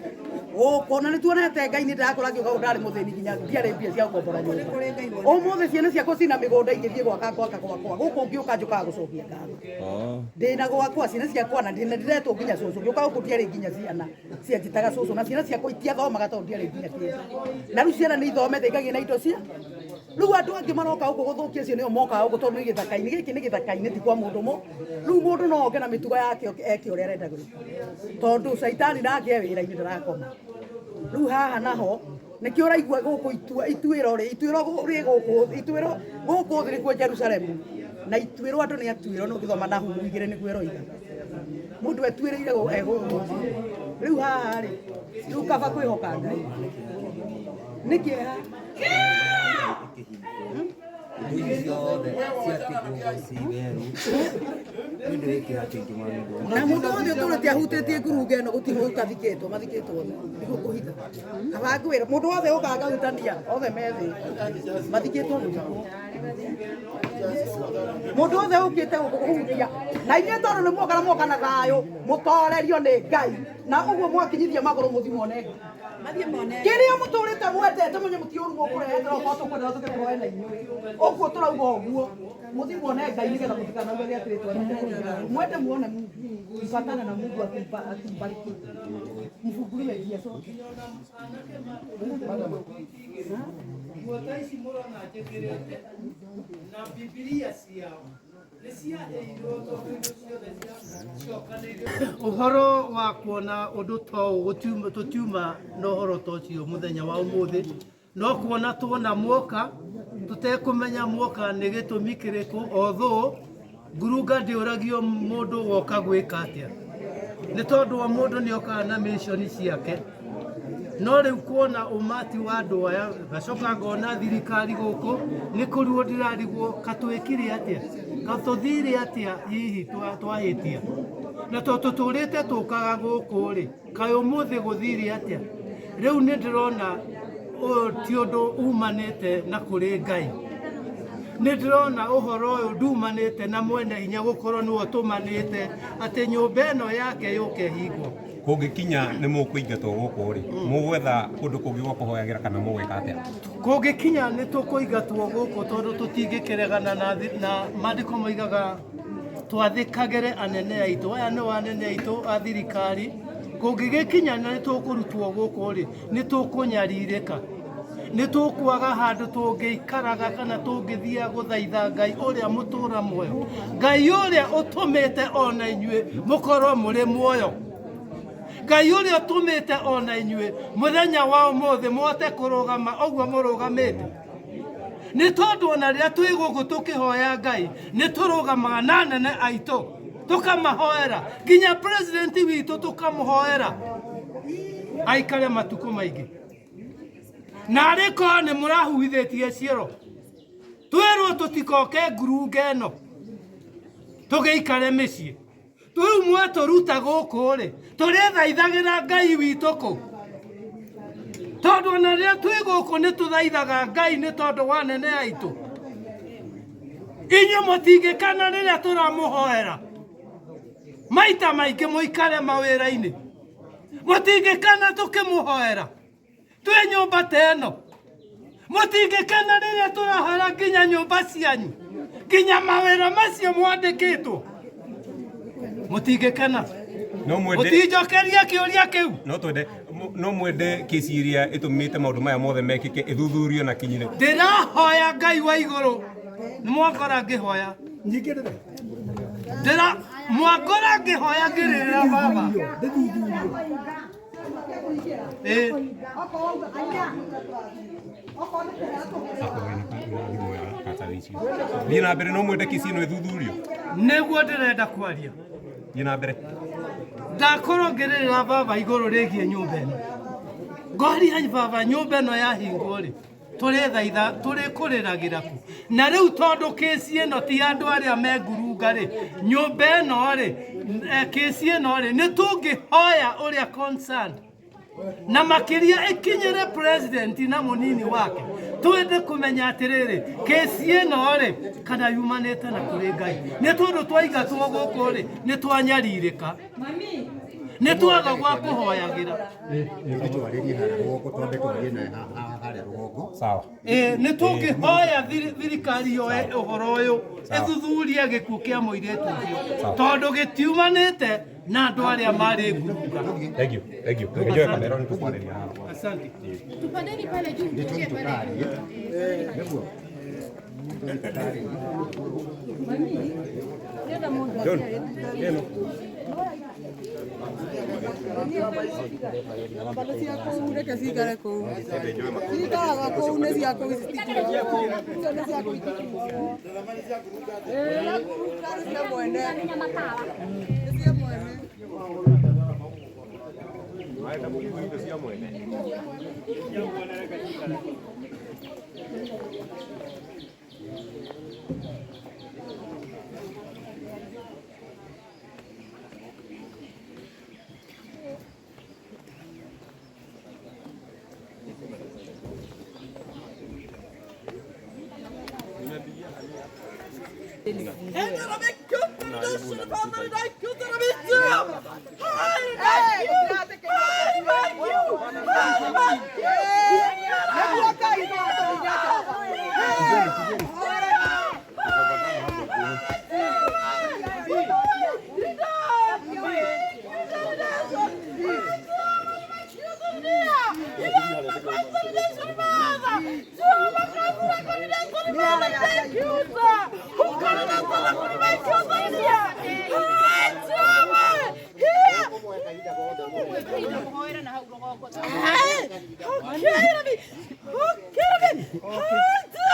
gũkũ na nĩ tuonete Ngai nĩ ndakũra ngĩũka gũkũ ndarĩ mũthĩni nginya ndiarĩ mbia cia gũkombora nyũmba ũmũthĩ ciana ciakwa cina mĩgũnda ingĩthiĩ gwaka gwaka gwakwa gũkũ ngĩũka njũkaga gũcokia ngatho ndĩna gwakwa ciana ciakwa na ndĩna ndĩretwo nginya cũcũ ngĩũka gũkũ ndiarĩ nginya ciana cianjĩtaga cũcũ na ciana ciakwa itiathomaga tondũ ndiarĩ nginya kĩndũ na rĩu ciana nĩ ithomete ikagĩa na indo cia rĩu andũ angĩ maroka gũkũ gũthũkia acio nĩo mokaga gũkũ tondũ nĩ gĩthaka-inĩ gĩkĩ nĩ gĩthaka-inĩ ti kwa mũndũ mũ rĩu mũndũ no oke na mĩtugo yake eke ũrĩa arenda gwĩka tondũ caitani nake e wĩra-inĩ ndarakoma rĩu haha naho nĩkĩo ũraigua gũkũ itua ituĩro rĩ ituĩro rĩ gũkũ ituĩro gũkũ thĩ nĩkuo Jerusalemu na ituĩro andũ nĩ atuĩro no ũngĩthoma Nahumu igĩrĩ nĩguo ĩroiga mũndũ etuĩrĩire e gũkũ thĩ rĩu haha rĩ rĩu kaba kwĩhoka Ngai nĩ kĩeha na mundu wothe ũtũrĩte ahutĩtie ngurunga ĩno gũtirĩ ũtathikĩtwo mathikĩtwo othe ndigũkũhitha kaba ngwĩra mũndũ wothe ũkaga akahutania othe me thĩ mathikĩtwo gũthikwo mũndũ wothe ũkĩte gũkũ kũhutia na inyuĩ tondũ nĩ muoka na muoka na thayũ mũtorerio nĩ Ngai na ũguo mwakinyithia magũrũ mũthiĩ muone Ngai kĩrĩa mũtũrĩte mwendete menye mũtiĩ ũru mũkũrehete no korwo tũkwenda tũkĩkũhoe na inyuĩ ũguo tũrauga ũguo mũthiĩ muone Ngai nĩgetha mũtikanauge atĩrĩ twendete kũhitha mwende muone Mungu mfatane na Mungu akimbariki mfunguliwe njia zote Nguo ta ici mũrona njĩkĩrĩte na Bibilia ciao nĩ ciaheirwo tondũ indo ciothe ciacokanĩirio. Ũhoro wa kuona ũndũ ta ũyũ tũtiuma na ũhoro ta ũcio mũthenya wa ũmũthĩ no kuona tuona muoka tũtekũmenya muoka nĩ gĩtũmi kĩrĩkũ although ngurunga ndĩũragio mũndũ woka gwĩka atĩa nĩ tondũ o mũndũ nĩ okaga na mission ciake no rĩu kuona ũmati wa andũ aya ngacoka ngona thirikari gũkũ nĩ kũrigwo ndĩrarigwo katwĩkire atĩa katũthire atĩa hihi twahĩtia na tondũ tũtũrĩte tũkaga gũkũ rĩ kaĩ ũmũthĩ gũthire atĩa rĩu nĩ ndĩrona ũyũ ti ũndũ umanĩte na kũrĩ Ngai nĩ ndĩrona ũhoro ũyũ ndumanĩte na mwene hinya gũkorwo nĩwe ũtũmanĩte atĩ nyũmba ĩno yake yũke hingwo Kũngĩkinya nĩ mũkũingatwo gũkũ rĩ mũgwetha kũndũ kũngĩ gwa kũhoyagĩra kana mũgwĩka atĩa kũngĩkinya nĩ tũkũingatwo gũkũ tondũ tũtingĩkĩregana na maandĩko moigaga twathĩkagĩre anene aitũ aya nĩo anene aitũ a thirikari Kũngĩgĩkinya na nĩ tũkũrutwo gũkũ rĩ, nĩ tũkũnyarirĩka, nĩ tũkwaga handũ tũngĩikaraga kana tũngĩthiaga gũthaitha Ngai ũrĩa mũtũra muoyo, Ngai ũrĩa ũtũmĩte ona inyuĩ mũkorwo mũrĩ muoyo, Ngai ũrĩa ũtũmĩte ona inyuĩ mũthenya wa ũmũthĩ mũhote kũrũgama ũguo mũrũgamĩte. Nĩ tondũ ona rĩrĩa twĩ gũkũ tũkĩhoya Ngai nĩ tũrũgamaga na anene aitũ tũkamahoera, nginya president witũ tũkamũhoera aikare matukũ maingĩ. Na arĩ korwo nĩ mũrahuithĩtie ciero, twĩrwo tũtikoke ngurunga ĩno tũgĩikare mĩciĩ. Rĩu mwatũruta gũkũ rĩ, tũrĩthaithagĩra Ngai witũ kũ? Tondũ ona rĩrĩa twĩ gũkũ nĩ tũthaithaga Ngai nĩ tondũ wa anene aitũ. Inyuĩ mũtingĩkana rĩrĩa tũramũhoera maita maingĩ mũikare mawĩra-inĩ, mũtingĩkana tũkĩmũhoera twĩ nyũmba ta ĩno, mũtingĩkana rĩrĩa tũrahoera nginya nyũmba cianyu, nginya mawĩra macio mwandĩkĩtwo, mũtingĩkena. No mwende Mũtinjokeria kĩũria kĩu. No twende no mwende kesi iria ĩtũmĩte maũndũ maya mothe mekĩke ĩthuthurio na kinyire. Ndĩrahoya Ngai wa igũrũ, nĩ mwangora ngĩhoya, ndĩra mwangora ngĩhoya ngĩrĩrĩra baba. Ĩĩ. Thiĩ na mbere, no mwende kesi ĩno ĩthuthurio. Nĩguo ndĩrenda kwaria. Thiĩ na mbere. Ndakorwo ngĩrĩrĩra baba igũrũ rĩgiĩ nyũmba ĩno, ngoria baba, nyũmba ĩno yahingwo rĩ, tũrĩthaitha tũrĩkũrĩragĩra kũ? Na rĩu tondũ kĩci ĩno ti andũ arĩa me ngurunga rĩ, nyũmba ĩno rĩ, kĩci ĩno rĩ, nĩ tũngĩhoya ũrĩa concerned na makĩria ĩkinyĩre president na mũnini wake, twende kũmenya atĩrĩrĩ, kĩci ĩno rĩ, kana yumanĩte na kũrĩ Ngai. Nĩ tondũ twaingatwo gũkũ rĩ, nĩ twanyarirĩka, nĩ twaga gwa kũhoyagĩra. Twarĩrie harĩa rũgongo, twambe twarie naye harĩa rũgongo. Sawa. Ĩĩ, nĩ tũngĩhoya thirikari yoe ũhoro ũyũ ĩthuthurie gĩkuũ kĩa mũirĩtu ũcio, tondũ gĩtiumanĩte na andũ arĩa marĩ ngurunga. Thank you. Thank you. Njoe kamera nĩ tũkwarĩria haha. Asante. Tupandeni pale juu. Nĩ tũthiĩ tũkarie. Nĩguo. Tũthiĩ tũkarie. John, ĩno. Bado cia kũu, reke cikare kũu, cikaraga kũu, nĩ cia kũu, ici citikuagwo. Icio nĩ cia kũu, itikuagwo. Ĩĩ, nĩ cia mwene, nĩ cia mwene. Marenda gũkua indo cia mwene.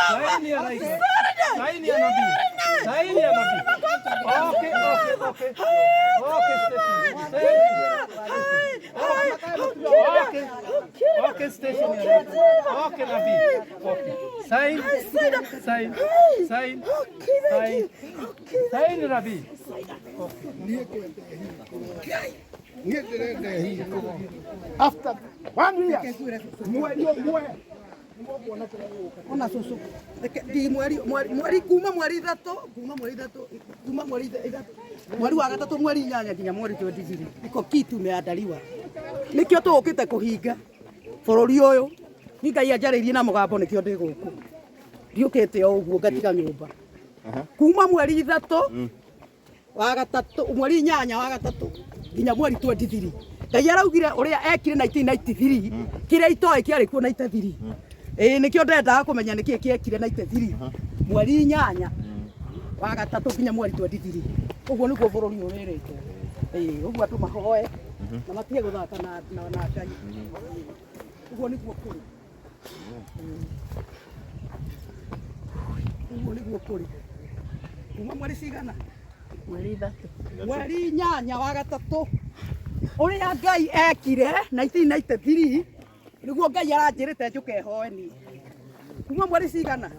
Saini ya rais. Saini ya nabii. Saini ya nabii. Okay, okay, okay. Okay, station. Okay. Okay, station ya nabii. Okay, nabii. Okay. Sign. Sign. Sign. Sign. Sign nabii. Niĩ ndĩrenda ĩhingwo after one year, mweri ũmwe. Ona cucu, reke ndi mweri mweri mweri kuma mweri ithatũ, kuma mweri ithatũ, kuma mweri ithatũ, mweri wa gatatũ, mweri inyanya nginya mweri 23 iko kitu imeandaliwa. Nikio tũũkĩte kũhinga bũrũri ũyũ. Ni Ngai anjarĩirie na mũgambo, nĩkĩo ndĩ gũkũ. Ndiũkĩte o ũguo ngatiga nyũmba. Kuma mweri ithatũ wa gatatũ, mweri inyanya wa gatatũ nginya mweri 23. Ngai araugire uria ekire 1993 kiria itoĩ kĩarĩ kuo 93. Ĩĩ nĩkĩo ndendaga kũmenya nĩkĩĩ kĩekire 93 mweri 8 wa gatatũ nginya mweri 23. Ũguo nĩguo bũrũri ũyũ wĩrĩtwo. Ĩĩ ũguo andũ mahoe na matige gũthaka na Ngai. Ũguo nĩguo kũrĩ. Ũguo nĩguo kũrĩ. Kuma mweri cigana? Mweri 3. Mweri 8 wa gatatũ ũrĩa Ngai ekire 1993 nĩguo Ngai aranjĩrĩte njũke hoe niĩ. Kuma mweri cigana?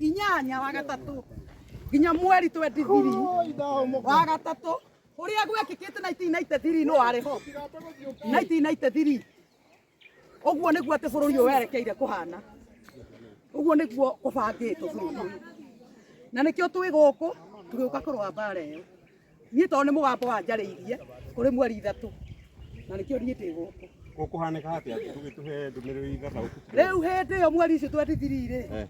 8 wa gatatũ nginya mweri 23 wa gatatũ ũrĩa gwekĩkĩte 1993 no arĩ ho 1993. Ũguo nĩguo atĩ bũrũri ũyũ werekeire kũhana. Ũguo nĩguo kũbangĩtwo bũrũri ũyũ. Na nĩkĩo twĩ gũkũ tũgĩũka kũrũa mbara ĩyo. Niĩ tondũ nĩ mũgambo wanjarĩirie kũrĩ mweri 3 na nĩkĩo niĩ ndĩ gũkũ. Gũkũhanĩka atĩa tũgĩtũhe ndũmĩrĩri ithathaũku? Rĩu hĩndĩ ĩyo mweri ũcio 23 rĩ,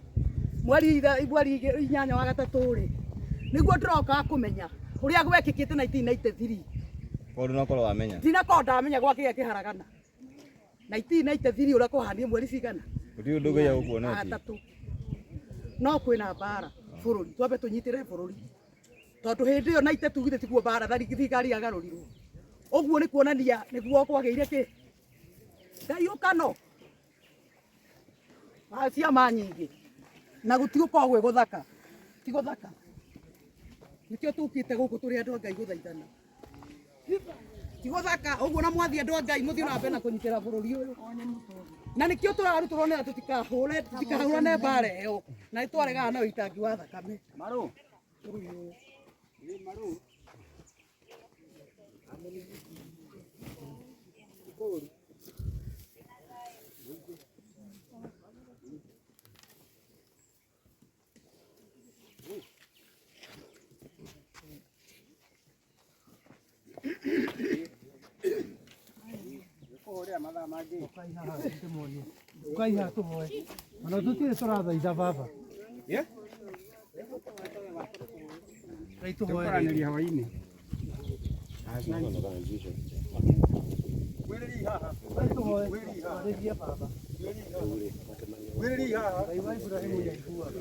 mweri 8 wa gatatũ rĩ, nĩguo ndĩrokaga kũmenya ũrĩa gwekĩkĩte 1993. Koguo ndũnakorwo wamenya? Ndinakorwo ndamenya gwakĩgĩa kĩharagana. 1993 ũrĩa kũhanire mweri cigana? Gũtirĩ ũndũ Ngai agũkuonetie. Gatatũ. No kwĩna mbara bũrũri, twambe tũnyitĩre bũrũri. Tondũ hĩndĩ ĩyo 92 githĩ tiguo mbara thirikari yagarũrirwo. Ũguo nĩ kuonania nĩguo kwagĩire kĩ? Ngai ũkano. Ciama nyingĩ. Na gũtigũkorwo gwĩ gũthaka. Ti gũthaka. Nĩkĩo tũkĩte gũkũ tũrĩ andũ a Ngai gũthaithana. Ti gũthaka ũguo na mwathiĩ andũ a Ngai mũthiĩ na mbere na kũnyitĩra bũrũri ũyũ. Na nĩkĩo tũrarutũrwo nĩ tũtikahũrane mbara ĩyo. Na nĩtwaregana na ũitangi wa thakame. Maru. Bũrũri ũyũ. Maru. Ukaiha tuhoe. Ona tutirĩ tũrathaitha baba. Ngai tũhoe. Tũkwaranĩria hwaĩ-inĩ. Ngai tũhoe. Twarĩrie baba. Ngai wa Ibrahimu nĩaiguaga.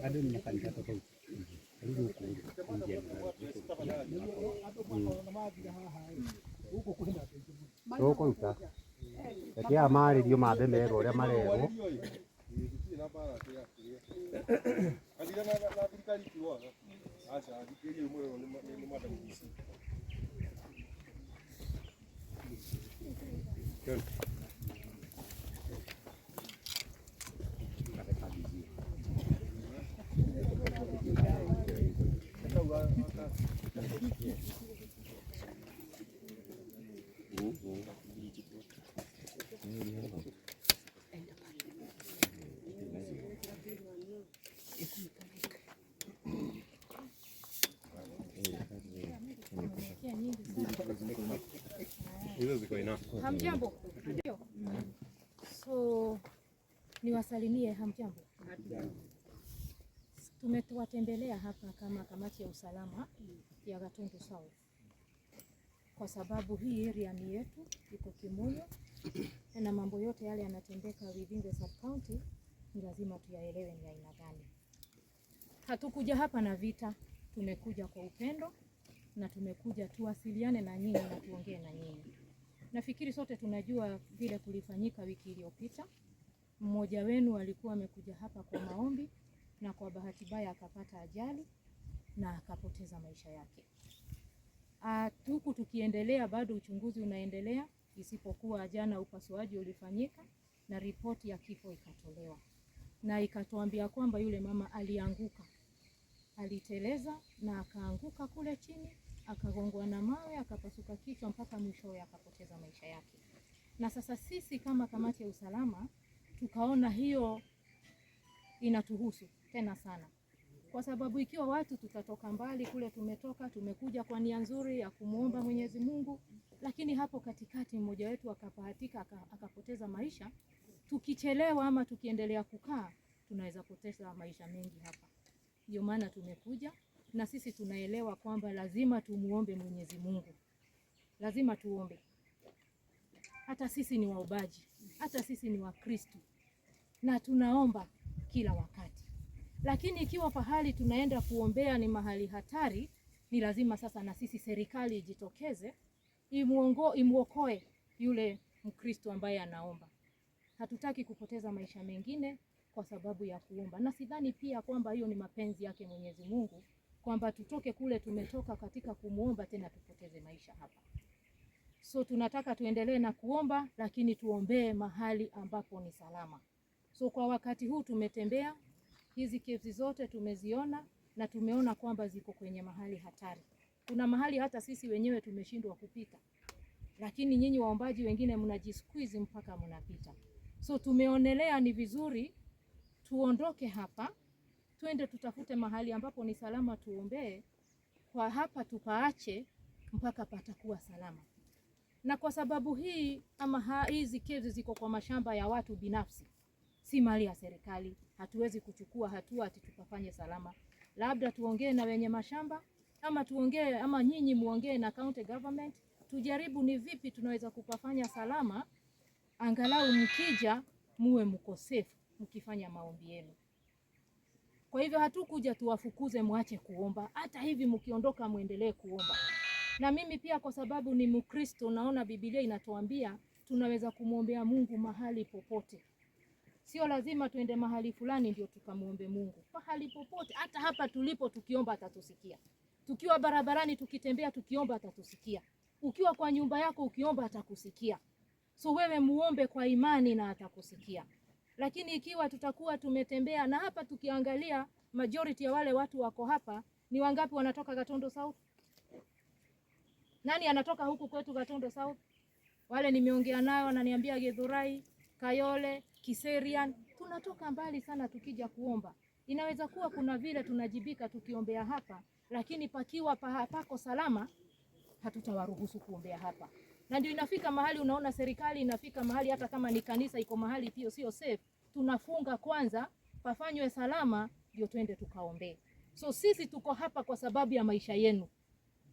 Andũ nĩ makanitha tofauti. Rĩu gũkũ tũkũruta reke aya marĩrio mambe merwo ũrĩa marerwo. Hizo ziko enough. Hamjambo. So niwasalimie, hamjambo. Tumetowatembelea hapa kama kamati ya usalama ya Gatundu South kwa sababu hii area ni yetu, iko Kimunyu na mambo yote yale yanatendeka within the sub county ni lazima tuyaelewe ni aina gani. Hatukuja hapa na vita, tumekuja kwa upendo na tumekuja tuwasiliane na nyinyi na tuongee na nyinyi. Nafikiri sote tunajua vile kulifanyika wiki iliyopita. Mmoja wenu alikuwa amekuja hapa kwa maombi na kwa bahati mbaya akapata ajali na akapoteza maisha yake. Tuku tukiendelea bado uchunguzi unaendelea, isipokuwa jana upasuaji ulifanyika na ripoti ya kifo ikatolewa. Na ikatuambia kwamba yule mama alianguka, aliteleza na akaanguka kule chini, akagongwa na mawe, akapasuka kichwa mpaka mwishowe akapoteza maisha yake. Na sasa sisi kama kamati ya usalama tukaona hiyo inatuhusu tena sana. Kwa sababu ikiwa watu tutatoka mbali kule tumetoka, tumekuja kwa nia nzuri ya kumuomba Mwenyezi Mungu, lakini hapo katikati mmoja wetu akabahatika akapoteza maisha, tukichelewa ama tukiendelea kukaa Tunaweza poteza maisha mengi hapa. Ndio maana tumekuja, na sisi tunaelewa kwamba lazima tumuombe Mwenyezi Mungu, lazima tuombe. Hata sisi ni waombaji, hata sisi ni Wakristo na tunaomba kila wakati, lakini ikiwa pahali tunaenda kuombea ni mahali hatari, ni lazima sasa na sisi serikali ijitokeze imuokoe yule Mkristo ambaye anaomba. Hatutaki kupoteza maisha mengine kwa sababu ya kuomba, na sidhani pia kwamba hiyo ni mapenzi yake Mwenyezi Mungu kwamba tutoke kule tumetoka katika kumuomba tena tupoteze maisha hapa. So tunataka tuendelee na kuomba, lakini tuombee mahali ambapo ni salama. So kwa wakati huu tumetembea hizi caves zote tumeziona na tumeona kwamba ziko kwenye mahali hatari. Kuna mahali hata sisi wenyewe tumeshindwa kupita, lakini nyinyi waombaji wengine mnajisqueeze mpaka mnapita. So tumeonelea ni vizuri tuondoke hapa, twende tutafute mahali ambapo ni salama tuombee. Kwa hapa tupaache mpaka patakuwa salama. Na kwa sababu hii ama hizi caves ziko kwa mashamba ya watu binafsi, si mali ya serikali. Hatuwezi kuchukua hatua ati tukafanye salama. Labda tuongee na wenye mashamba ama tuongee ama nyinyi muongee na county government, tujaribu ni vipi tunaweza kupafanya salama, angalau mkija muwe mko safe mkifanya maombi yenu. Kwa hivyo hatukuja tuwafukuze mwache kuomba, hata hivi mkiondoka muendelee kuomba. Na mimi pia kwa sababu ni Mkristo, naona Biblia inatuambia tunaweza kumwombea Mungu mahali popote. Sio lazima tuende mahali fulani ndio tukamwombe Mungu. Pahali popote, hata hapa tulipo tukiomba atatusikia. Tukiwa barabarani tukitembea tukiomba atatusikia. Ukiwa kwa nyumba yako ukiomba atakusikia. So wewe muombe kwa imani na atakusikia. Lakini ikiwa tutakuwa tumetembea na hapa tukiangalia majority ya wale watu wako hapa ni wangapi wanatoka Gatundu South? Nani anatoka huku kwetu Gatundu South? Wale nimeongea nao wananiambia Githurai, Kayole, Kiserian. Tunatoka mbali sana tukija kuomba. Inaweza kuwa kuna vile tunajibika tukiombea hapa, lakini pakiwa pako salama hatutawaruhusu kuombea hapa. Na ndio inafika mahali unaona serikali inafika mahali hata kama ni kanisa iko mahali pia sio safe, tunafunga kwanza pafanywe salama ndio twende tukaombee. So sisi tuko hapa kwa sababu ya maisha yenu.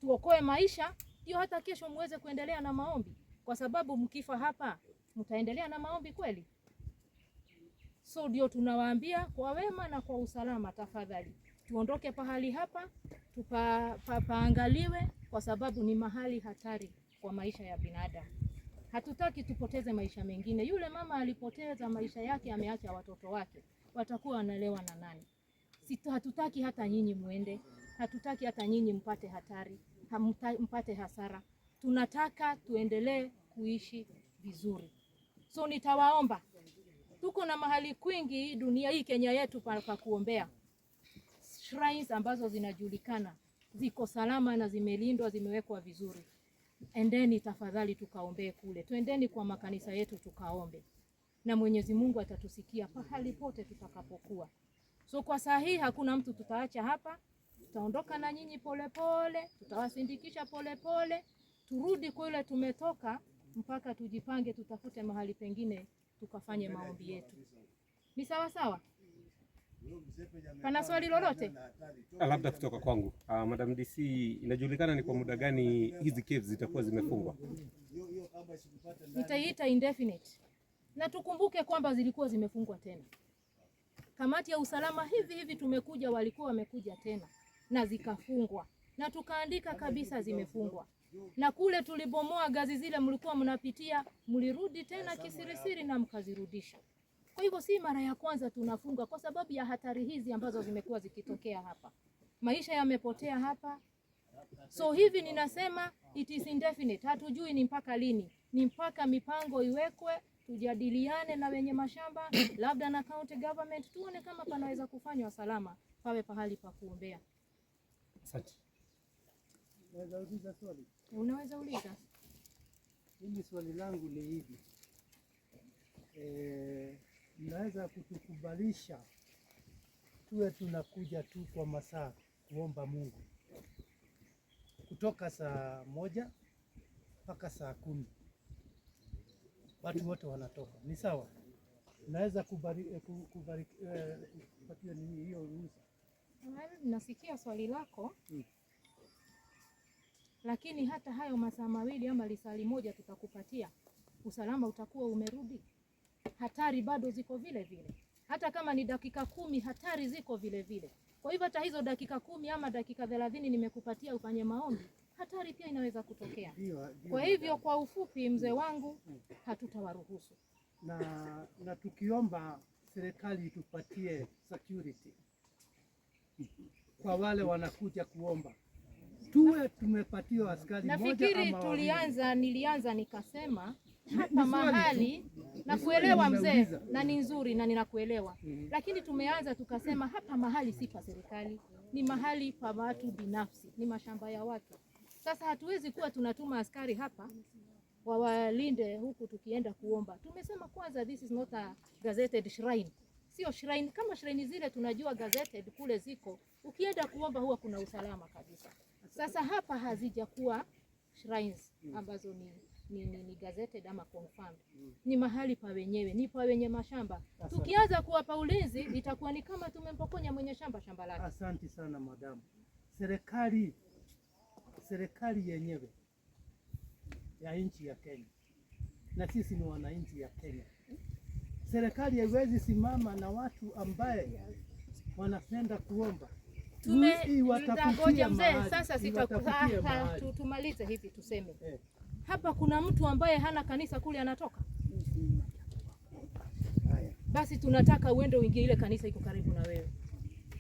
Tuokoe maisha ndio hata kesho muweze kuendelea na maombi, kwa sababu mkifa hapa mtaendelea na maombi kweli? So ndio tunawaambia kwa wema na kwa usalama, tafadhali tuondoke pahali hapa, paangaliwe kwa sababu ni mahali hatari kwa maisha ya binadamu. Hatutaki tupoteze maisha mengine. Yule mama alipoteza maisha yake, ameacha watoto wake, watakuwa wanalewa na nani? Hatutaki hata nyinyi muende, hatutaki hata nyinyi mpate hatari, mpate hasara. Tunataka tuendelee kuishi vizuri. So nitawaomba, tuko na mahali kwingi hii dunia hii Kenya yetu pa kuombea, shrines ambazo zinajulikana ziko salama na zimelindwa, zimewekwa vizuri. Endeni tafadhali tukaombee kule, twendeni kwa makanisa yetu tukaombe, na Mwenyezi Mungu atatusikia pahali pote tutakapokuwa. So kwa saa hii hakuna mtu tutaacha hapa, tutaondoka na nyinyi polepole, tutawasindikisha polepole, turudi kule tumetoka, mpaka tujipange, tutafute mahali pengine tukafanye maombi yetu. Ni sawa sawa? Pana swali lolote? Labda kutoka kwangu. Madam DC, inajulikana ni kwa muda gani hizi caves zitakuwa zimefungwa? Nitaiita indefinite. Na tukumbuke kwamba zilikuwa zimefungwa tena. Kamati ya usalama hivi hivi tumekuja, walikuwa wamekuja tena na zikafungwa, na tukaandika kabisa zimefungwa. Na kule tulibomoa gazi zile mlikuwa mnapitia, mlirudi tena kisirisiri na mkazirudisha. Kwa hivyo si mara ya kwanza tunafunga kwa sababu ya hatari hizi ambazo zimekuwa zikitokea hapa. Maisha yamepotea hapa. So hivi ninasema it is indefinite. Hatujui ni mpaka lini. Ni mpaka mipango iwekwe, tujadiliane na wenye mashamba, labda na county government, tuone kama panaweza kufanywa salama, pawe pahali pa kuombea. Asante. Naweza uliza swali? Unaweza uliza. Mimi swali langu ni hivi. Mnaweza kutukubalisha tuwe tunakuja tu kwa masaa kuomba Mungu kutoka saa 1 mpaka saa 10, watu wote wanatoka, ni sawa? Naweza kupatiwa nini hiyo ruhusa? Nasikia swali lako, lakini hata hayo masaa mawili ama lisali moja tutakupatia, usalama utakuwa umerudi. Hatari bado ziko vile vile, hata kama ni dakika 10 hatari ziko vile vile. Kwa hivyo hata hizo dakika 10 ama dakika 30 nimekupatia ufanye maombi, hatari pia inaweza kutokea. Kwa hivyo kwa ufupi, mzee wangu, hatutawaruhusu. Na tukiomba serikali itupatie security kwa wale wanakuja kuomba, tuwe tumepatiwa askari mmoja Nafikiri ama wawili. nilianza nikasema hapa Ni swali tu. mahali na Ni swali kuelewa mzee, nimeuliza. na ni nzuri na ninakuelewa, lakini tumeanza tukasema hapa mahali si pa serikali, ni mahali pa watu binafsi, ni mashamba ya watu. Sasa hatuwezi kuwa tunatuma askari hapa wawalinde huku tukienda kuomba. Tumesema kwanza, this is not a gazetted shrine, sio shrine kama shrine zile tunajua gazetted kule ziko, ukienda kuomba huwa kuna usalama kabisa. Sasa hapa hazijakuwa shrines ambazo ni gazetted ama confirmed. Ni mahali pa wenyewe, ni pa wenye mashamba. Asante. Tukianza kuwapa ulinzi itakuwa ni kama tumempokonya mwenye shamba lake. Asante sana madamu. Serikali yenyewe ya nchi ya Kenya, na sisi ni wananchi ya Kenya. Serikali haiwezi simama na watu ambaye wanapenda kuomba. Iwatafutie Ngoja mzee, mahali, sasa iwatafutie mahali. tumalize hivi tuseme. Hapa kuna mtu ambaye hana kanisa kule anatoka. Basi tunataka uende uingie ile kanisa iko karibu na wewe,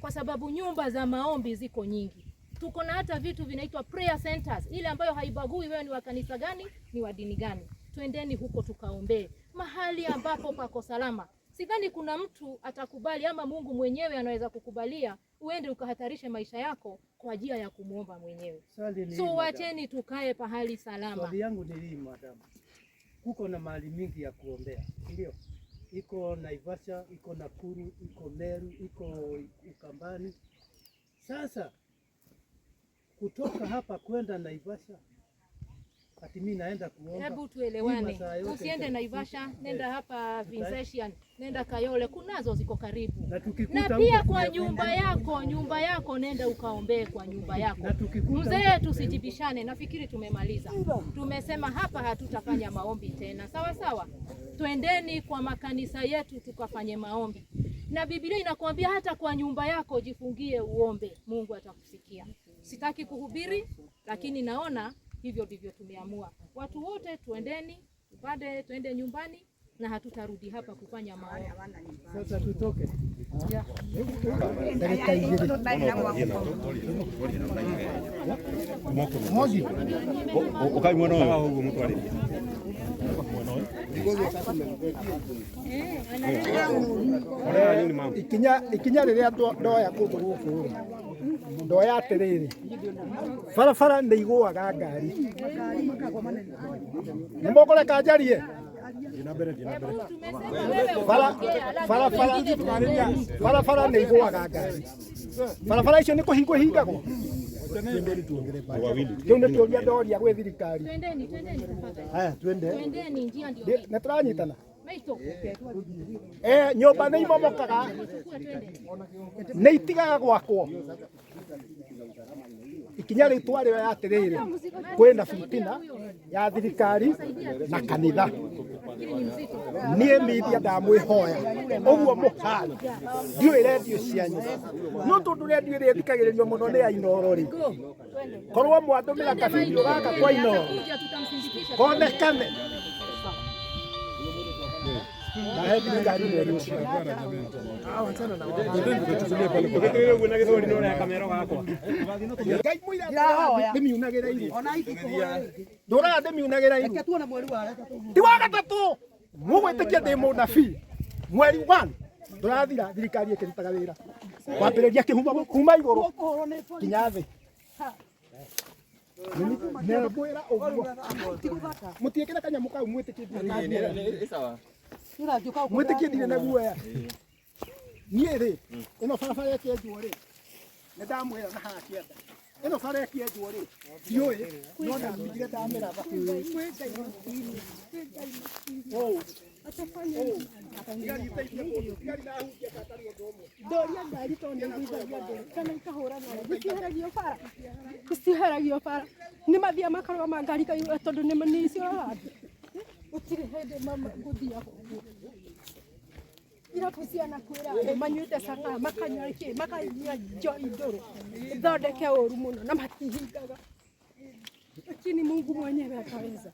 kwa sababu nyumba za maombi ziko nyingi. Tuko na hata vitu vinaitwa prayer centers, ile ambayo haibagui wewe ni wa kanisa gani, ni wa dini gani. Twendeni huko tukaombee mahali ambapo pako salama. Sidhani kuna mtu atakubali ama Mungu mwenyewe anaweza kukubalia uende ukahatarishe maisha yako kwa ajili ya kumwomba mwenyewe. Swali ni So hii, madam. wacheni tukae pahali salama. Swali yangu ni hii madam, kuko na mahali mingi ya kuombea, ndio iko Naivasha, iko Nakuru, iko Meru, iko Ukambani. Sasa kutoka hapa kwenda Naivasha, ati mimi naenda kuomba. Hebu tuelewane, Hii masaa yote usiende Naivasha, nenda hapa Vincentian, nenda Kayole, kunazo ziko karibu. Na tukikuta Na pia huko kwa tumekwenda. nyumba yako, nenda ukaombee kwa nyumba yako. Na tukikuta Mzee, huko tusijibishane, nafikiri tumemaliza. Tumesema hapa hatutafanya maombi tena, sawa sawa. Twendeni kwa makanisa yetu tukafanye maombi, na Biblia inakuambia hata kwa nyumba yako jifungie uombe, Mungu atakusikia. Sitaki kuhubiri, lakini naona hivyo ndivyo tumeamua. Watu wote tuendeni, tupande, tuende nyumbani na hatutarudi hapa kufanya maombi. Sasa tutoke. Dakika igĩrĩ. Moji. Ukai mwena ũyũ ũguo mũtwarĩrie. Ikinya rĩrĩa ndoya kũndũ gũkũ rĩ, ndoya atĩrĩrĩ, barabara nĩ igũaga ngari. Nĩ mũkũreka njarie? Barabara nĩ igũaga ngari. Barabara icio nĩ kũhingwo ihingagwo. Kĩu nĩ kĩũria ndoria gwĩ thirikari. Twendeni, twendeni tafadhali. Haya, twende. Twendeni, njia ndio hii. Nĩ tũranyitana? Maito. Nyũmba nĩ imomokaga, nĩ itigaga gwakwo. Ikinya rĩu twarĩoya atĩrĩrĩ, kwĩna bitina ya thirikari na kanitha. Niĩ media ndamwĩhoya ũguo mũhana, ndiũĩ redio cianyu, no tondũ redio ĩrĩa ĩthikagĩrĩrio mũno nĩ ya Inooro rĩ, korwo mwandũmĩra kabidio gaka kwa Inooro konekane ndahe thirikari mweri ũcio. Tũgĩtũire ũguo na gĩthweri no ũreka kamero gakwa. Ngai mũira ndĩmiunagĩra iru, ndũraga ndĩmiunagĩra iru, ti wa gatatũ mũgwĩtĩkia ndĩ mũnabii. Mweri 1 ndũrathira thirikari ĩkĩrutaga wĩra kwambĩrĩria kĩhumo kuma igũrũ nginya thĩ. Nĩngwĩra ũguo mũtiĩkĩre kanyamũ kau mwĩtĩkie mwĩtĩkie ndirĩ na guoya. Niĩ rĩ, ĩno barabara ĩkĩenjwo rĩ, nĩ ndamwĩra na haha kĩanda, ĩno bara ĩkĩenjwo rĩ, ndiũĩ no ndatigire ndamĩratha. Ũũ. Ũũ. Ndoria ngari tondũ nĩ iguithagia andũ kana ikahũra nayo itiheragio bara, itiheragio bara, nĩ mathiaga makarũgama ngari ikaiyũra tondũ nĩ icioraga andũ. Gũtirĩ hĩndĩ gũthiaga ũguo. Irabu cianakwĩra andũ manyuĩte cang'aa, makanyua kĩ, makanyua njohi ndũrũ ithondeke ũru mũno na matihingaga, lakini Mungu mwenyewe ataweza.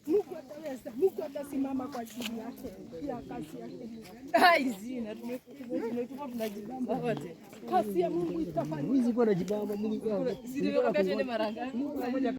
Mungu ataweza, Mungu atasimama kwa ajili yake ya kazi yake. Ai, zina tumekuwa tunajibamba wote. Kazi ya Mungu itafanyika. Mara ngapi?